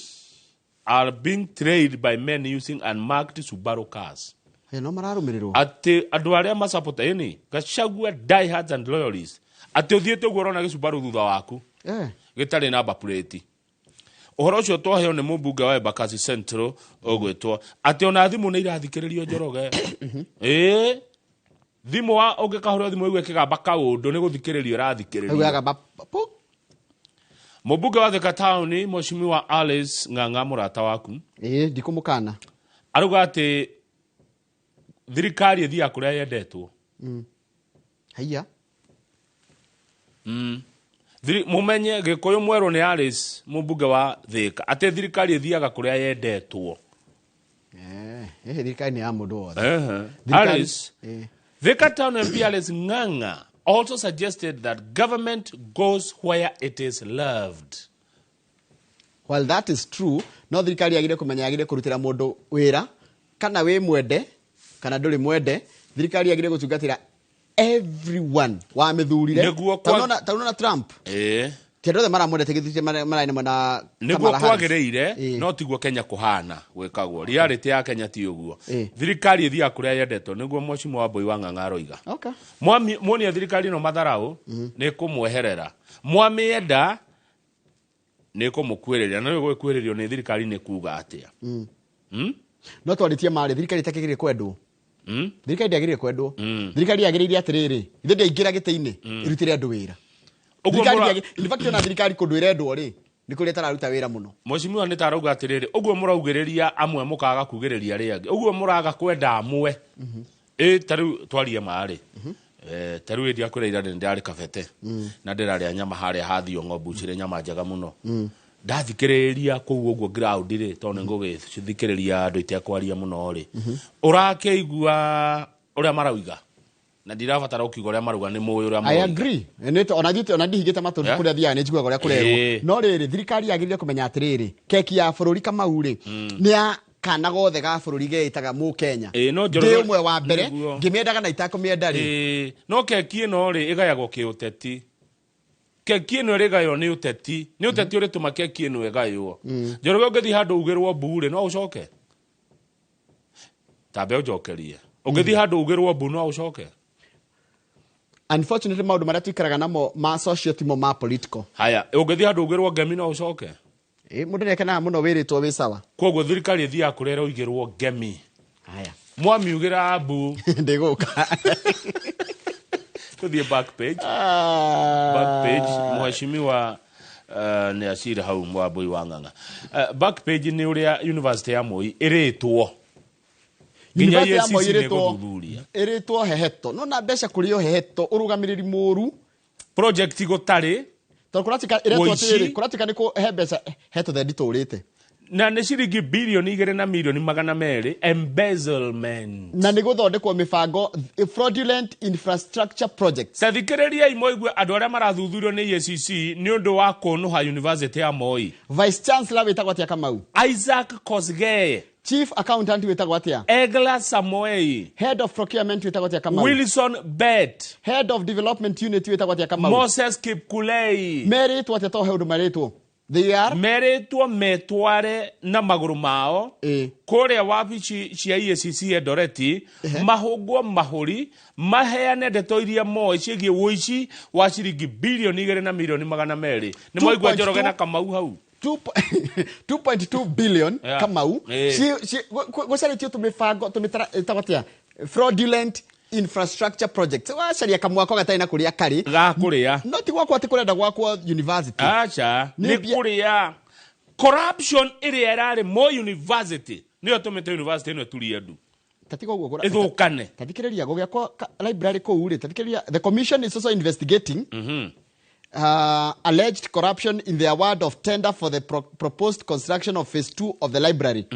are being trailed by men using unmarked Subaru cars. Haya no mararũmĩrĩrwo. Atĩ andũ arĩa masapota ĩni Gachagua diehards and loyalists atĩ ũthiĩte ũguo ũrona gĩsubaru thutha waku gĩtarĩ namba plate. Ũhoro ũcio twaheo nĩ mũmbunge wa Embakasi Central ũgwĩtwo atĩ ona thimũ nĩ irathikĩrĩrio Njoroge. Ĩĩ thimũ wa ũngĩkahũrĩrwo thimũ ĩigue ĩkĩgamba kaũndũ nĩ gũthikĩrĩrio ĩrathikĩrĩrio. Ĩiguaga pu. Mũmbunge wa Thika Town Mheshimiwa Alice Ng'ang'a mũrata waku. Ĩĩ ndikũmũkana. Arauga atĩ thirikari ĩthiaga kũrĩa yendetwo. Haiya. Mũmenye Gĩkũyũ mwerũ nĩ Alice mũmbunge wa Thika atĩ thirikari ĩthiaga kũrĩa yendetwo. Thirikari nĩ ya mũndũ wothe. Alice Thika Town MP Alice Ng'ang'a also suggested that government goes where it is loved. While that is true, no thirikari yagire kũmenya yagire kũrutĩra mũndũ wĩra kana wĩ mwende kana ndũrĩ mwende, thirikari yagire gũtungatĩra everyone wa mĩthurire. Ta unaona Trump. Ti andũ othe maramwendete gĩthuthia maraina mwena Nĩguo Kamala Harris. kwagĩrĩire no tiguo Kenya kũhana gwĩkagwo. Reality ya Kenya ti ũguo. Thirikari ĩthiaga kũrĩa yendetwo nĩguo Mheshimiwa Wambui wa Ng'ang'a aroiga. Muonia thirikari ĩno matharau nĩ kũmweherera. Mwamĩenda nĩ kũmũkuĩrĩria na rĩu gwĩkuĩrĩrio nĩ thirikari nĩ kuga atĩa. No twarĩtie marĩ thirikari ĩtakĩgĩrĩire kwendwo. Thirikari ndĩagĩrĩire kwendwo. Thirikari yagĩrĩire atĩrĩrĩ, ithe ndĩaingĩra gĩtĩ-inĩ ĩrutĩre andũ wĩra. Thirikari in fact ona thirikari kũndũ ĩrendwo rĩ nĩ kũrĩa ĩtararuta wĩra mũno. Mheshimiwa nĩ tarauga atĩrĩrĩ ũguo mũraugĩrĩria amwe mũkaga kugĩrĩria arĩa angĩ ũguo mũraga kwenda amwe. Ĩ ta rĩu twarie marĩ ta rĩu ĩndia kwĩra ira nĩ ndarĩ kabete na ndĩrarĩa nyama harĩa hathio ng'ombe ucire nyama njega mũno. Ndathikĩrĩria kũu ũguo ground rĩ tondũ nĩ ngũgĩthikĩrĩria andũ itekwaria mũno rĩ ũrakĩigua ũrĩa marauga na ndirabatara ũkiuga ũrĩa marauga nĩ mũĩ ũrĩa I marauga. agree. Ona thiĩte ona ndihingĩte matũ kũrĩa thiaga nĩ njiguaga ũrĩa kũrerwo. No rĩrĩ thirikari yagĩrĩire kũmenya atĩrĩrĩ keki ya bũrũri Kamau rĩ nĩ ya kana gothe ga bũrũri geĩtaga Mũkenya. Ndĩ ũmwe wa mbere ngĩmĩendaga na itakũmĩenda rĩ. No keki ĩno rĩ ĩgayagwo kĩũteti. Keki ĩno ĩrĩgaywo nĩ ũteti. Nĩ ũteti ũrĩtũma keki ĩno ĩgaywo. Njoroge ũngĩthiĩ handũ ugĩrwo mbu rĩ no ũcoke. Tambe ũnjokerie. Ũngĩthiĩ handũ ugĩrwo mbu no ũcoke. Unfortunately maũndũ marĩa tũikaraga namo ma social timo ma political. Haya, ũngĩthiĩ handũ ugĩrwo ngemi no ũcoke. Mũndũ nĩakenaga mũno wĩrĩtwo wĩ sawa. Koguo thirikari ĩthiaga kũrĩa ĩroigĩrwo ngemi. Haya. Mwamiugĩra mbu. Ndĩgũka. Tũthiĩ back page. Back page Mheshimiwa nĩ acira hau Wambui wa Ng'ang'a. Back page nĩ ũrĩa University ya Moi ĩrĩtwo. Nginya University ya Moi EACC nĩ gũthuthuria. ĩrĩtwo heheto. No na mbeca kũrĩ o heheto ũrũgamĩrĩri mũru. Project gũtarĩ. Tondũ kũratuĩka ĩretwo atĩrĩrĩ, kũratuĩka nĩ he mbeca heto thendi tũrĩte. Na nĩ ciringi bilioni 2 na milioni 200 embezzlement. Na nĩ gũthondekwo mĩbango fraudulent infrastructure projects. Tathikĩrĩriai mũigue andũ arĩa marathuthurio nĩ EACC nĩ ũndũ wa kũnũha University ya Moi. Vice Chancellor wĩtagwo atĩa Kamau? Isaac Kosgei. Chief accountant wĩtagwo atĩa? Egla Samoei. Head of procurement wĩtagwo atĩa, Kamau? Wilson Bet. Head of development unit wĩtagwo atĩa, Kamau? Moses Kipkulei. Merĩtwo atĩa? To he ũndũ marĩtwo? They are Merĩtwo metware na magũrũ mao kũrĩa wabici cia EACC Eldoret, mahũngwo mahũri, maheane ndeto iria moĩ ciĩgiĩ ũici wa ciringi 2.2 bilioni. Nĩ mwaigua Njoroge na Kamau hau. 2.2 billion. Kamau, gũcarĩtio tũmĩbango tũmĩtara ĩtagwo atĩa, fraudulent infrastructure project. Wacaria kamwako gatarĩ na kũrĩa karĩ. Ga kũrĩa. No ti gwakwo atĩ kũrenda gwakwo university. Aca. Nĩ nĩ kũrĩa corruption ĩrĩa ĩrarĩ mo university nĩyo tũmĩte university ĩno ĩturie ndu. Tatiga ũguo ĩthũkane. Tathikĩrĩria gũgĩakwo library kũu rĩ, tathikĩrĩria, the commission is also investigating alleged corruption in the award of tender for the proposed construction of phase 2 of the library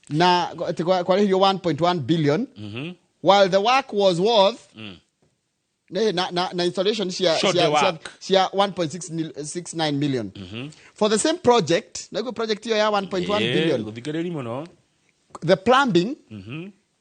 na atĩ kwarĩhirio 1.1 billion while the work was worth na installation cia Show the work. Cia 1.69 million for the same project. Naiguo project iyo ya 1.1 billion. Gũthikĩrĩria mũno. The plumbing,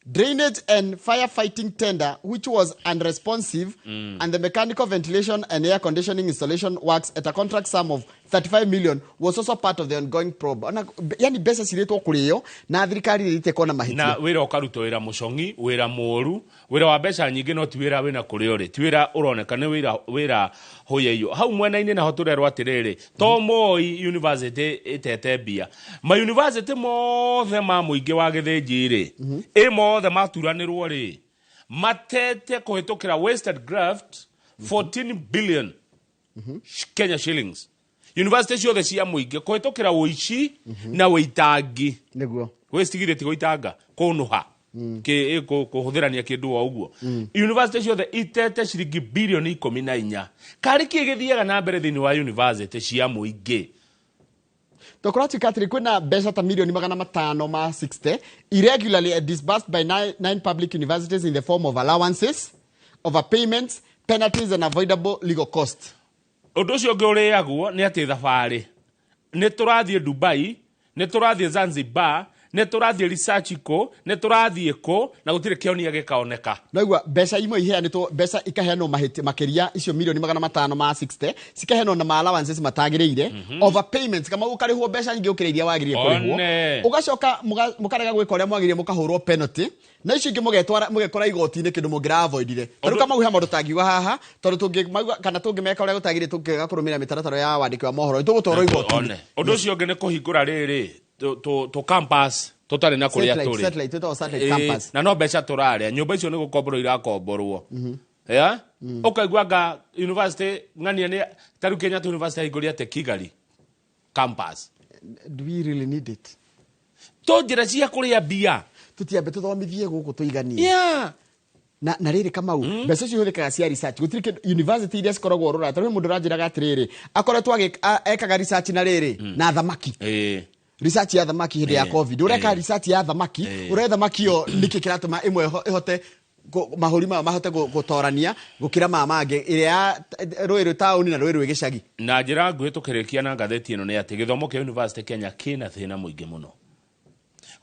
drainage and firefighting tender, which was unresponsive, and the mechanical ventilation and air conditioning installation works at a contract sum of 35 million was also part of the ongoing probe. Ona, yani mbeca ciretwo kũrĩo na thirikari ĩrĩte kona Na mahĩtia. wĩra ũkarutwo wĩra mũcong'i, wĩra mũũru, wĩra wa mbeca nyingĩ, no ti wĩra wĩna kũrĩa ũrĩ, ti wĩra ũroneka nĩ wĩra hũyĩio hau mwena-inĩ. Naho tũrerwo atĩrĩrĩ, to Moi University ĩtete mbia, ma university mothe ma mũingĩ wa gĩthĩnji rĩ, ĩ mothe maturanĩrwo rĩ, matete kũhĩtũkĩra wasted graft 14 billion Kenya shillings, university ciothe cia mũingĩ, kũhĩtũkĩra ũici na ũitangi. Wĩcigire ti gũitanga, kũnũha, kũhũthĩrania kĩndũ o ũguo. University ciothe itete ciringi 14 bilioni. Karĩ kĩ gĩthiaga na mbere thĩinĩ wa university cia mũingĩ? Tũkũratuĩka atĩrĩ, kwĩna mbeca ta 560 million irregularly disbursed by nine public universities in the form of allowances, overpayments, penalties and avoidable legal costs. Ũndũ ũcio ũngĩ ũrĩagwo nĩ atĩ thabarĩ, nĩ tũrathiĩ Dubai, nĩ tũrathiĩ Zanzibar, nĩ tũrathiĩ research kũ, nĩ tũrathiĩ kũ, na gũtirĩ kĩonia gĩkaoneka. Naigua mbeca imwe iheanĩtwo, mbeca ikaheanwo mahĩtia makĩria, icio 560 million cikaheanwo na ma allowances matagĩrĩire, overpayments, kama ũkarĩhwo mbeca nyingĩ gũkĩra iria wagĩrĩire kũrĩhwo. One. Ũgacoka mũkarega gwĩka ũrĩa mwagĩrĩire, mũkahũrwo penalty, na icio ingĩ mũgetwara mũgekora igoti-inĩ kĩndũ mũngĩra avoidire. Tarĩu kama he maũndũ tangiuga haha, tondũ tũngĩmauga kana tũngĩmeka ũrĩa gũtagĩrĩire, tũngĩaga kũrũmĩrĩra mĩtaratara ya wandĩki wa mohoro, nĩtũgũtwarwo igoti-inĩ. One. Ũndũ ũcio ũngĩ nĩ kũhingũra rĩrĩ tũ campus tũtarĩ na kũrĩa Satellite, tũrĩ. Satellite, twĩtagwo satellite campus. Na no mbeca tũrarĩa, nyũmba icio nĩ gũkomborwo irakomborwo. Ya ũkaigua anga university ng'ania nĩ tarĩu Kenyatta University ahingũria atĩ Kigali campus. Do we really need it? To njĩra cia kũrĩa mbia. Tũtiambe tũthomithie gũkũ tũiganie. Na rĩrĩ, Kamau, mbeca icio ihũthĩkaga cia research, gũtirĩ kĩndũ university iria cikoragwo rũraya. Tarĩu he mũndũ ũranjĩraga atĩrĩrĩ, akoretwo ekaga research na rĩrĩ na thamaki, research ya thamaki hĩndĩ ya COVID. Ũreka research ya thamaki, ũrĩa thamaki ĩyo nĩkĩ kĩratũma ĩmwe ĩhote mahũri mayo mahote gũtorania gũkĩra maya mangĩ, ĩrĩa ya rũĩ rwĩ taũni na rũĩ rwĩ gĩcagi. Na njĩra nguhĩ tũkĩrĩkia na ngathĩti ĩno nĩ atĩ gĩthomo kĩa university Kenya kĩna thĩna mũingĩ mũno.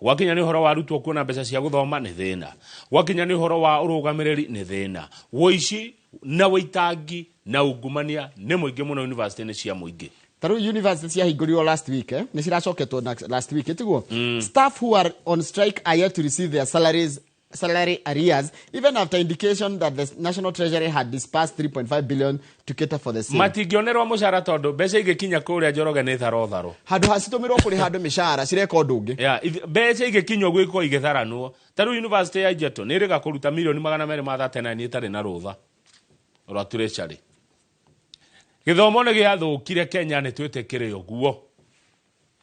Gwakinya nĩ ũhoro wa arutwo kuona mbeca cia gũthoma nĩ thĩna, gwakinya nĩ ũhoro wa ũrũgamĩrĩri nĩ thĩna, wũici na wĩitangi na ungumania nĩ mũingĩ mũno university-inĩ cia mũingĩ. Tarĩu university ciahingũrirwo last week, eh? Nĩ ciracoketwo last week, tiguo? Staff who are on strike are yet to receive their salary arrears even after indication that the National Treasury had disbursed 3.5 billion to cater for the same. Matingĩonerwo mũcara tondũ mbeca igĩkinya kũrĩa, Njoroge, nĩ tharo tharo. Handũ ha citũmĩrwo kũrĩha andũ mĩcara, cireka ũndũ ũngĩ. Yeah, mbeca igĩkinya ũguo ikorwo igĩtharanwo. Ta rĩu university ya Egerton nĩ ĩrĩga kũruta 239 million ĩtarĩ na rũtha rwa treasury. Gĩthomo nĩ gĩathũkire Kenya, nĩ twĩtĩkĩre ũguo,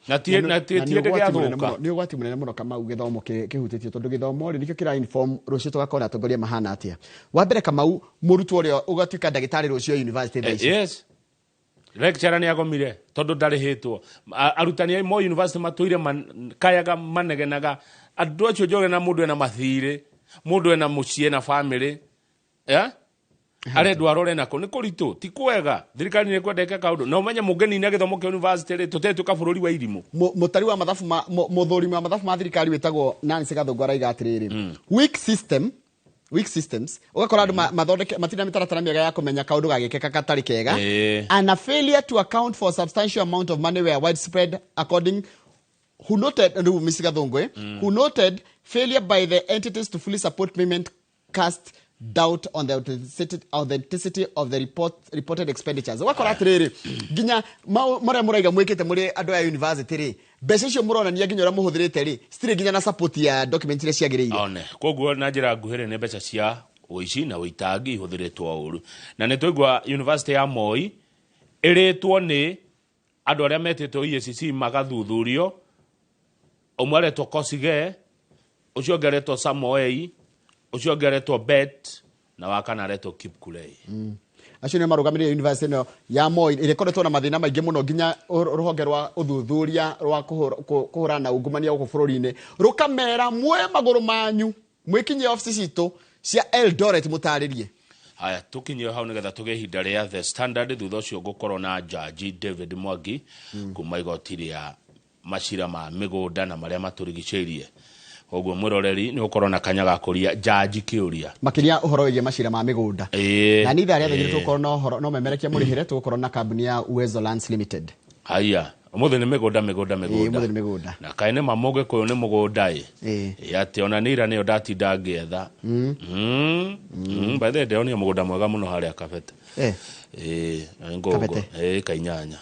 na ti na ti Na ti nĩ hĩndĩ ũgwati mũnene gĩathũka. mũno, nĩ ũgwati mũnene mũno, Kamau, gĩthomo kĩhutĩtio, tondũ gĩthomo rĩ, nĩkĩo kĩra inform rũciũ tũgakorwo na atongoria mahana atĩa. Wa mbere, Kamau, mũrutwo ũrĩa ũgatuĩka ndagĩtarĩ rũciũ university thaa ici. Yes, lecturer nĩ agomire tondũ ndarĩhĩtwo. Arutani a Moi University matũire kayaga manegenaga andũ acio, Njoroge, na mũndũ ena mathirĩ, mũndũ ena mũciĩ na family, yeah? Arendwo arore nako nĩ kũritũ, ti kwega. Thirikari nĩ kwenda ĩke kaũndũ na ũmenye mũngĩnina gĩthomo kĩa university rĩ, tũtetuĩka bũrũri wa irimũ. Mũtari wa mathabu ma mũthũrimi wa mathabu ma thirikari wĩtagwo Nancy Gathũngũ araiga atĩrĩrĩ, weak system, weak systems, ũgakora andũ mathondeke matirĩ na mĩtaratara mĩega ya kũmenya kaũndũ gagĩkĩka gatarĩ kega, and a failure to account for substantial amount of money were widespread, according who noted, rĩu Mr. Gathũngũ, who noted failure by the entities to fully support payment cast doubt on the authenticity of the reported expenditures. Ũgakora atĩrĩrĩ, nginya marĩa mũraiga mwĩkĩte mũrĩ andũ a university rĩ, mbeca icio mũronania nginya ũrĩa mũhũthĩrĩte rĩ, citirĩ nginya na support ya document iria ciagĩrĩire. One koguo na njĩra nguhĩrĩ nĩ mbeca cia ũici na ũitangi ihũthĩrĩtwo ũru, na nĩ twaigua university ya Moi ĩrĩtwo nĩ andũ arĩa metĩtwo EACC magathuthurio, ũmwe aretwo Kosige, ũcio ũngĩ aretwo Samoei, ũcio ũngĩ aretwo Bet, na wa kana aretwo Kipkulei. Acio nĩ marũgamĩrĩire university ĩno ya Moi ĩrĩa ĩkoretwo na mathĩna maingĩ mũno, nginya rũhonge rwa ũthuthuria rwa kũhũrana na ungumania gũkũ bũrũri-inĩ rũkamera muoe magũrũ manyu mwĩkinyie obici citũ cia Eldoret mũtarĩrie. Haya, tukinyie hau nĩgetha tũgĩe ihinda rĩa The Standard. Thutha ũcio ngũkorwo na Jaji David Mwangi kuma igoti rĩa macira ma mĩgũnda na marĩa matũrigicĩirie. Koguo mwĩroreri nĩ ũkorwo na kanya ga kũria jaji kĩũria makĩria ũhoro wĩgiĩ macira ma mĩgũnda. Na nĩ ithaa rĩa 3:00 tũgũkorwo na ũhoro no memerekia mũrĩhĩre, tũgũkorwo na kambuni ya Uwezo Lands Limited. Haya, ũmũthĩ nĩ mĩgũnda, mĩgũnda, mĩgũnda. Ũmũthĩ nĩ mĩgũnda. Na kaĩ nĩ ma mũgĩkũyũ nĩ mũgũnda ĩ. Atĩ ona nĩ ira nĩyo ndatinda ngĩetha. By the way, ndĩronire mũgũnda mwega mũno harĩa Kabete. Ngũngũ. Kabete. Kainyanya.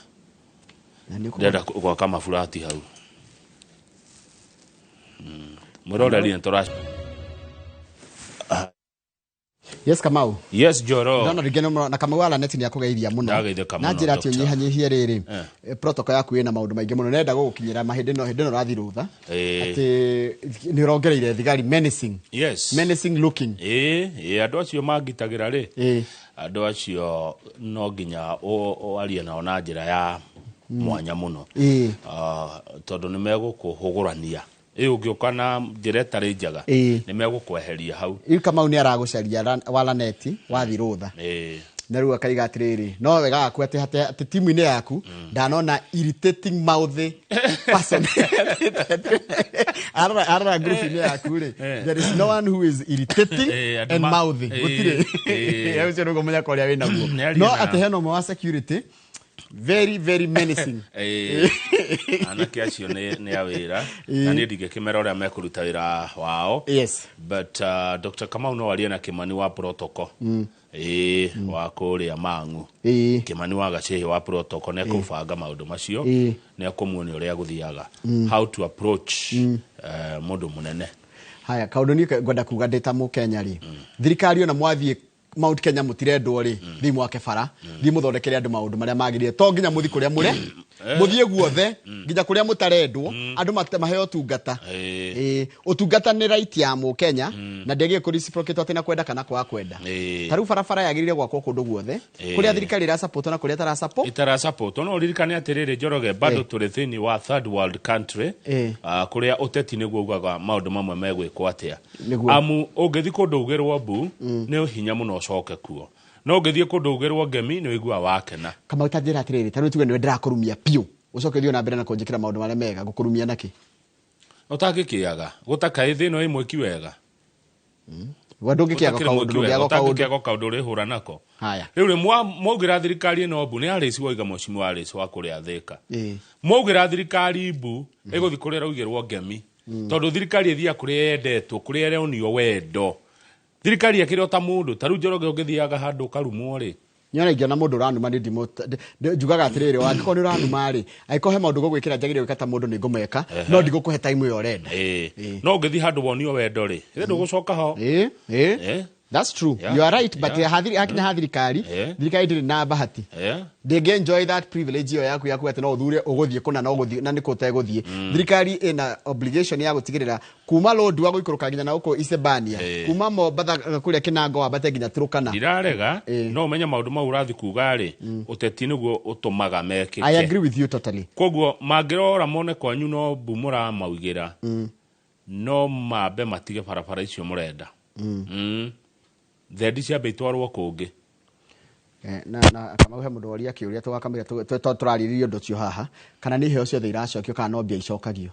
Na nĩ ũkũgũra? Ndĩrenda gwaka maburati hau. Mwĩroreri nĩ tũra- Yes, Kamau. Yes, Joro. Ndona rĩngĩ nĩ mũno- na Kamau wa Lanet nĩ akũgeithia mũno. Ndageithĩka Na mũno, njĩra atĩ Doctor. ũnyihanyihie rĩrĩ. Protocol yaku ĩna maũndũ maingĩ mũno. Nenda gũgũkinyĩra mahĩndĩ no hĩndĩ ĩno ũrathiĩ rũtha. Atĩ nĩ ũrongereire thigari menacing. Yes. Menacing looking. Andũ acio mangitagĩra rĩ. Andũ acio no nginya warie nao na njĩra ya mwanya mũno. Tondũ nĩ megũkũhũgũrania. Ũngĩũka na njĩra ĩtarĩ njega, nĩ megũkweheria hau. Rĩu Kamau nĩ aragũcaria wa Lanet wathiĩ rũtha. Na rĩu akaiga atĩrĩrĩ, no wega waku atĩ timu-inĩ yaku ndanona irritating mouth person. Arora group-inĩ yaku rĩ, there is no one who is irritating Andũ and mouthy. Gũtirĩ. Ũcio nĩguo mũnyaka ũrĩa wĩnaguo. Nĩ aria No na- atĩ hena ũmwe wa security very, very menacing. Anake acio nĩ a wĩra. Na niĩ ndingĩkĩmera ũrĩa mekũruta wĩra wao. But Dr. Kamau no arie na Kimani wa protocol. Wa kũrĩa Mang'u. Kimani wa Gacĩhĩ wa protocol nĩ ekũbanga maũndũ macio. Nĩ ekũmuonia ũrĩa gũthiaga. How to approach, mũndũ mũnene. Haya, kaũndũ niĩ ngwenda kuga ndĩ ta Mũkenya rĩ, thirikari ona mwathiĩ Mount Kenya mũtirendwo rĩ, thiĩ mwake bara, thiĩ mũthondekere andũ maũndũ marĩa magĩrĩire. To nginya mũthiĩ kũrĩa mũre, mũthiĩ guothe, nginya kũrĩa mũtarendwo, andũ maheo ũtungata. Ũtungata nĩ right ya Mũkenya, na ndĩagĩrĩire kũ reciprocate atĩ na kwenda kana kwaga kwenda. Ta rĩu barabara yagĩrĩire gwakwo kũndũ guothe, kũrĩa thirikari ĩra support na kũrĩa ĩtara support. Ĩtara support. No ũririkane atĩrĩrĩ, Njoroge, bado tũrĩ thĩinĩ wa third world country, kũrĩa ũteti nĩguo ugaga maũndũ mamwe megwĩkwo atĩa. Nĩguo. Amu ũngĩthiĩ kũndũ ugĩrwo mbu, nĩ hinya mũno ũcoke kuo. No ũngĩthiĩ kũndũ ugĩrwo ngemi, nĩ ũiguaga wakena. Kamau, ta njĩra atĩrĩrĩ, ta rĩu tuge nĩwe ndĩrakũrumia biũ, ũcoke ũthiĩ na mbere na kũnjĩkĩra maũndũ marĩa mega, ngũkũrumia nakĩ? Ũtangĩkĩaga. Gũtakaĩ thĩ ĩno ĩ mwĩki wega. We ndũngĩkĩaga Ũtakĩrĩ kaũndũ, mwĩki wega, ndũngĩaga kaũndũ. ũtangĩkĩaga kaũndũ ũrĩhũra nako. Haya. Rĩu rĩ, mwaugĩra thirikari ĩno mbu, nĩ Alice waiga mheshimiwa Alice wa kũrĩa Thĩka. Mwaugĩra thirikari mbu, ĩgũthiĩ kũrĩa ĩraugĩrwo ngemi. Tondũ thirikari ĩthiaga kũrĩa yendetwo, kũrĩa ĩronio wendo. Thirikari ĩkĩrĩ o ta mũndũ, ta rĩu Njoroge ũngĩthiaga handũ ũkarumwo rĩ. Nyona ingĩona mũndũ ũranuma nĩ ndimũ, njugaga atĩrĩrĩ, angĩkorwo nĩ ũranuma rĩ, angĩkorwo he maũndũ ngũgwĩkĩra njagĩrĩire gwĩka ta mũndũ nĩ ngũmeka, no ndigũkũhe time ĩyo ũrenda. No ũngĩthiĩ handũ wonio wendo rĩ, ĩrĩ ndũgũcoka ho. That's true. You are right, but hakinya ha thirikari, thirikari ndĩrĩ na bahati. Ndĩngĩ enjoy that privilege ĩyo yaku yaku atĩ no ũthure ũgũthiĩ kũna na ũgũthiĩ na nĩkũ ũtegũthiĩ. Thirikari ĩna obligation ya gũtigĩrĩra kuma Lodwar gũikũrũka nginya na gũkũ Isebania, kuma Mombatha kũrĩa Kinango wambate nginya Turkana. Ndirarega, no ũmenye maũndũ mau ũrathiĩ kuga rĩ, ũteti nĩguo ũtũmaga mekĩke. I agree with you totally. Koguo mangĩrora mone kwanyu no mbu mũramaugĩra, no mambe matige barabara icio mũrenda. Thendi ciambe itwarwo kũngĩ. Na Kamau he mũndũ woria kĩũria tũgakamĩra tũrarĩrĩria ũndũ ũcio haha, kana nĩ iheo ciothe iracokio kana no mbia icokagio?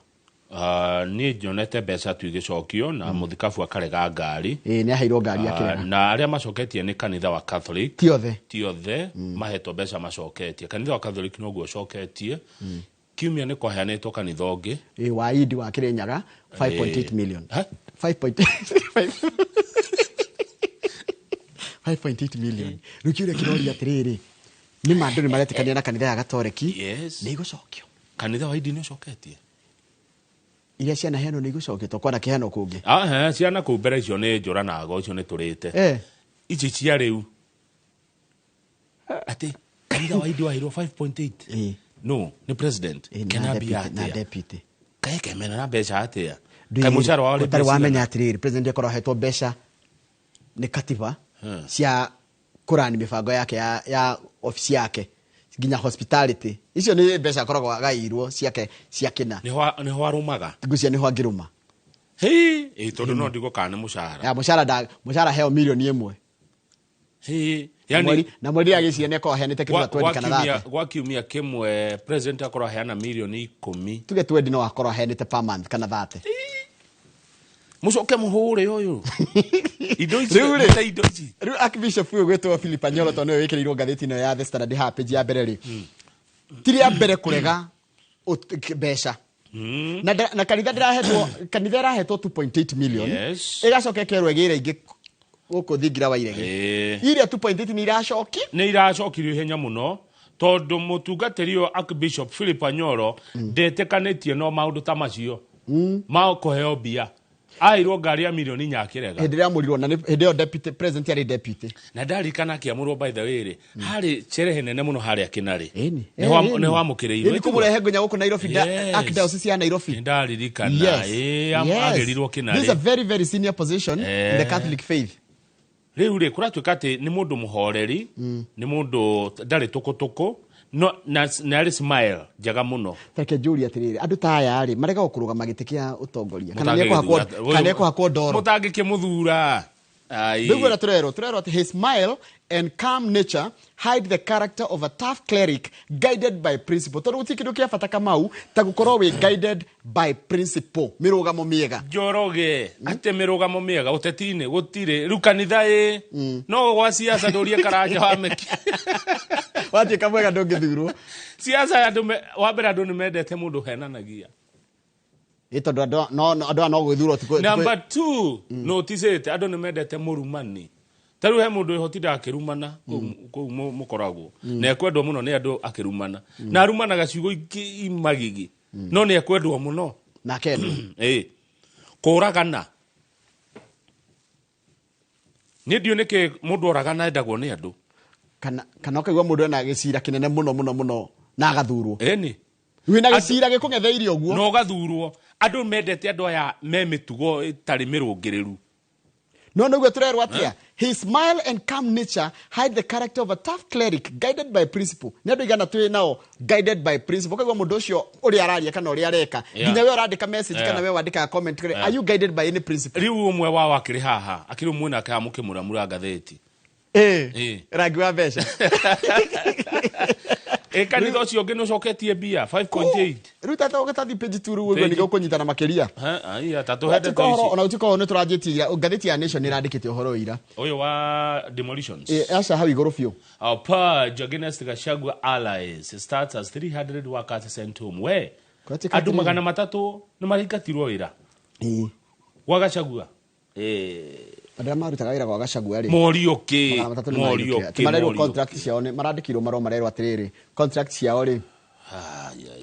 Niĩ nyonete mbeca tu igĩcokio na mũthikabu akarega ngari. Ĩĩ, nĩ aheirwo ngari akĩrega. Na arĩa macoketie nĩ kanitha wa Catholic. Ti othe. Ti othe mahetwo mbeca macoketie. Kanitha wa Catholic noguo ũcoketie. Kiumia nĩ kwaheanĩtwo kanitha ũngĩ. Ĩĩ, wa Idi wa Kĩrĩnyaga 5.8 million. 5.8 million. Rĩu kĩũria kĩroria atĩrĩrĩ, nĩ ma andũ nĩ maretĩkania na kanitha ya Gatoreki Yes. nĩ igũcokio? Kanitha wa Idi nĩ ũcoketie. Iria cianaheanwo nĩ igũcokio to kwana kĩheanwo kũngĩ? Ah, ciana kũu mbere icio nĩ njũra nago icio nĩ tũrĩte. Ici cia rĩu atĩ kanitha wa Idi waheirwo 5.8 no nĩ president kena mbia na atĩa deputy. Kaĩ kemena na mbeca atĩa? Kaĩ mũcara wao rĩ ũtarĩ mbeca wamenya cigana? atĩrĩrĩ, president akorwo ahetwo mbeca nĩ katiba cia kũrani mĩbango yake ya ofici yake nginya hospitality, icio nĩ mbeca akoragwo agaĩirwo ciake cia kĩna. Nĩho arũmaga. Ngwĩciria nĩho angĩrũma. Hĩ, ĩ tondũ no ndigwo kana nĩ mũcara. Ya mũcara mũcara heo milioni 1. Hĩ, Na yani na mweri agĩciria nĩ akorwo aheanĩte kĩndũ ta 20 kana 30. Gwa kiumia kĩmwe president akorwo aheana milioni 10. Tuge 20 no akorwo aheanĩte per month kana 30. Mũcoke mũhũre ũyũ indo ici. Rĩu rĩ, mũte indo ici. Rĩu Archbishop ũyũ gwĩtwo Philip Anyolo, tondũ nĩwe wĩkĩrĩirwo ngathĩti ĩno ya The Standard haha page ya mbere rĩ, ti rĩa mbere kũrega mbeca. Na kanitha ndĩrahetwo, kanitha ĩrahetwo 2.8 million. Ĩgacoka ĩkerwo ĩgĩre ingĩ gũkũ thingira wa iregi. Iria 2.8 nĩ iracoki. Nĩ iracokirio ihenya mũno tondũ mũtungatĩri ũyũ Archbishop Philip Anyolo ndetĩkanĩtie no maũndũ ta macio ma kũheo mbia. Aheirwo ngari ya milioni 4 akĩrega. Hĩndĩ ĩrĩa amũrirwo, na hĩndĩ ĩyo deputy president yarĩ deputy. Na ndarikana akĩamũrwo, by the way rĩ, harĩ cerehe nene mũno harĩa Kĩnarĩ. Nĩho Nĩho amũkĩrĩirwo. Nĩ kũmũrehe nginya gũkũ Nairobi, Archdiocese ya Nairobi. Ndaririkana. Yes. Ĩĩ, agĩrirwo This is a Kĩnarĩ. very very senior position in the Catholic faith. Rĩu rĩ, kũratuĩka atĩ nĩ mũndũ mũhoreri, nĩ mũndũ ndarĩ tũkũtũkũ no na arĩ smile njega mũno. Reke njũrie atĩrĩrĩ, andũ ta aya rĩ, maregagwo kũrũgama gĩtĩ kĩa ũtongoria kana Mũtangĩgĩthura- nĩ ekũhakwo ndoro? Mũtangĩkĩmũthura. Ai. Rĩu ũrĩa tũrerwo atĩ his smile and calm nature hide the character of a tough cleric guided by principle, tondũ gũtirĩ kĩndũ kĩa bata Kamau ta gũkorwo wĩ guided by principle, mĩrũgamo mĩega. Njoroge, atĩ mĩrũgamo mĩega ũteti-inĩ gũtirĩ. Rĩu kanitha ĩ no gwa siasa ndũrie Karanja wa meki. Watuĩka mwega ndũngĩthurwo. Siasa andũ wa mbere andũ nĩ mendete mũndũ ũhenanagia. Ĩ, tondũ andũ andũ aya no gwĩthurwo Number two, noticĩte andũ nĩ mendete mũrumani. Ta rĩu he mũndũ ĩhotindaga akĩrumana kũu mũkoragwo na ekwendwo mũno nĩ andũ akĩrumana, na arumanaga ciugo ingĩ imagigi, no nĩ ekwendwo mũno. Na akendwo. Ĩ, kũragana niĩ ndiũ nĩkĩ mũndũ oragana endagwo nĩ andũ. Kana ũkaigua mũndũ ena gĩcira kĩnene mũno mũno mũno na agathurwo. Ĩni. Wĩna gĩcira gĩkũng'etheire ũguo. Na ũgathurwo. Andũ mendete andũ aya me mĩtugo ĩtarĩ mĩrũngĩrĩru. No nĩguo tũrerwo atĩa, his smile and calm nature hide the character of a tough cleric guided by principle. Nĩ andũ igana twĩ nao guided by principle? Ũkaigua mũndũ ũcio ũrĩa araria kana ũrĩa areka, nginya we ũrandĩka message kana we wandĩkaga comment, are you guided by any principle? Rĩu ũmwe wao akĩrĩ haha, akĩrĩ ũmwe nake haha mũkĩmũramura ngathĩti. Ĩ, rangi wa mbeca. Ĩ, kanitha ũcio ũngĩ nĩ ũcoketie mbia 5.8. Rĩu tata ũgĩtathi page 2 rĩu ũguo nĩguo ũkũnyitana makĩria. Aiya, ta tũhende Ũtuĩka ũhoro- ici. Ona ũtuĩka ũhoro nĩ tũranjĩtie ira, ngathĩti ya Nation nĩ ĩrandĩkĩte ũhoro ira. Ũyũ wa demolitions. Ĩ, aca hau igũrũ biũ. Our purge against Gachagua allies starts as 300 workers sent home. We, Kũratuĩka andũ atĩrĩrĩ. 300 nĩ maraingatirwo wĩra gwa Gachagua. Andũ arĩa marutaga wĩra gwa Gachagua rĩ, Morio kĩ? 300 nĩ Morio marĩrũkire. kĩ? Atĩ marerwo Morio. contract ciao nĩ marandĩkirwo marũa, marerwo atĩrĩrĩ, contract ciao rĩ,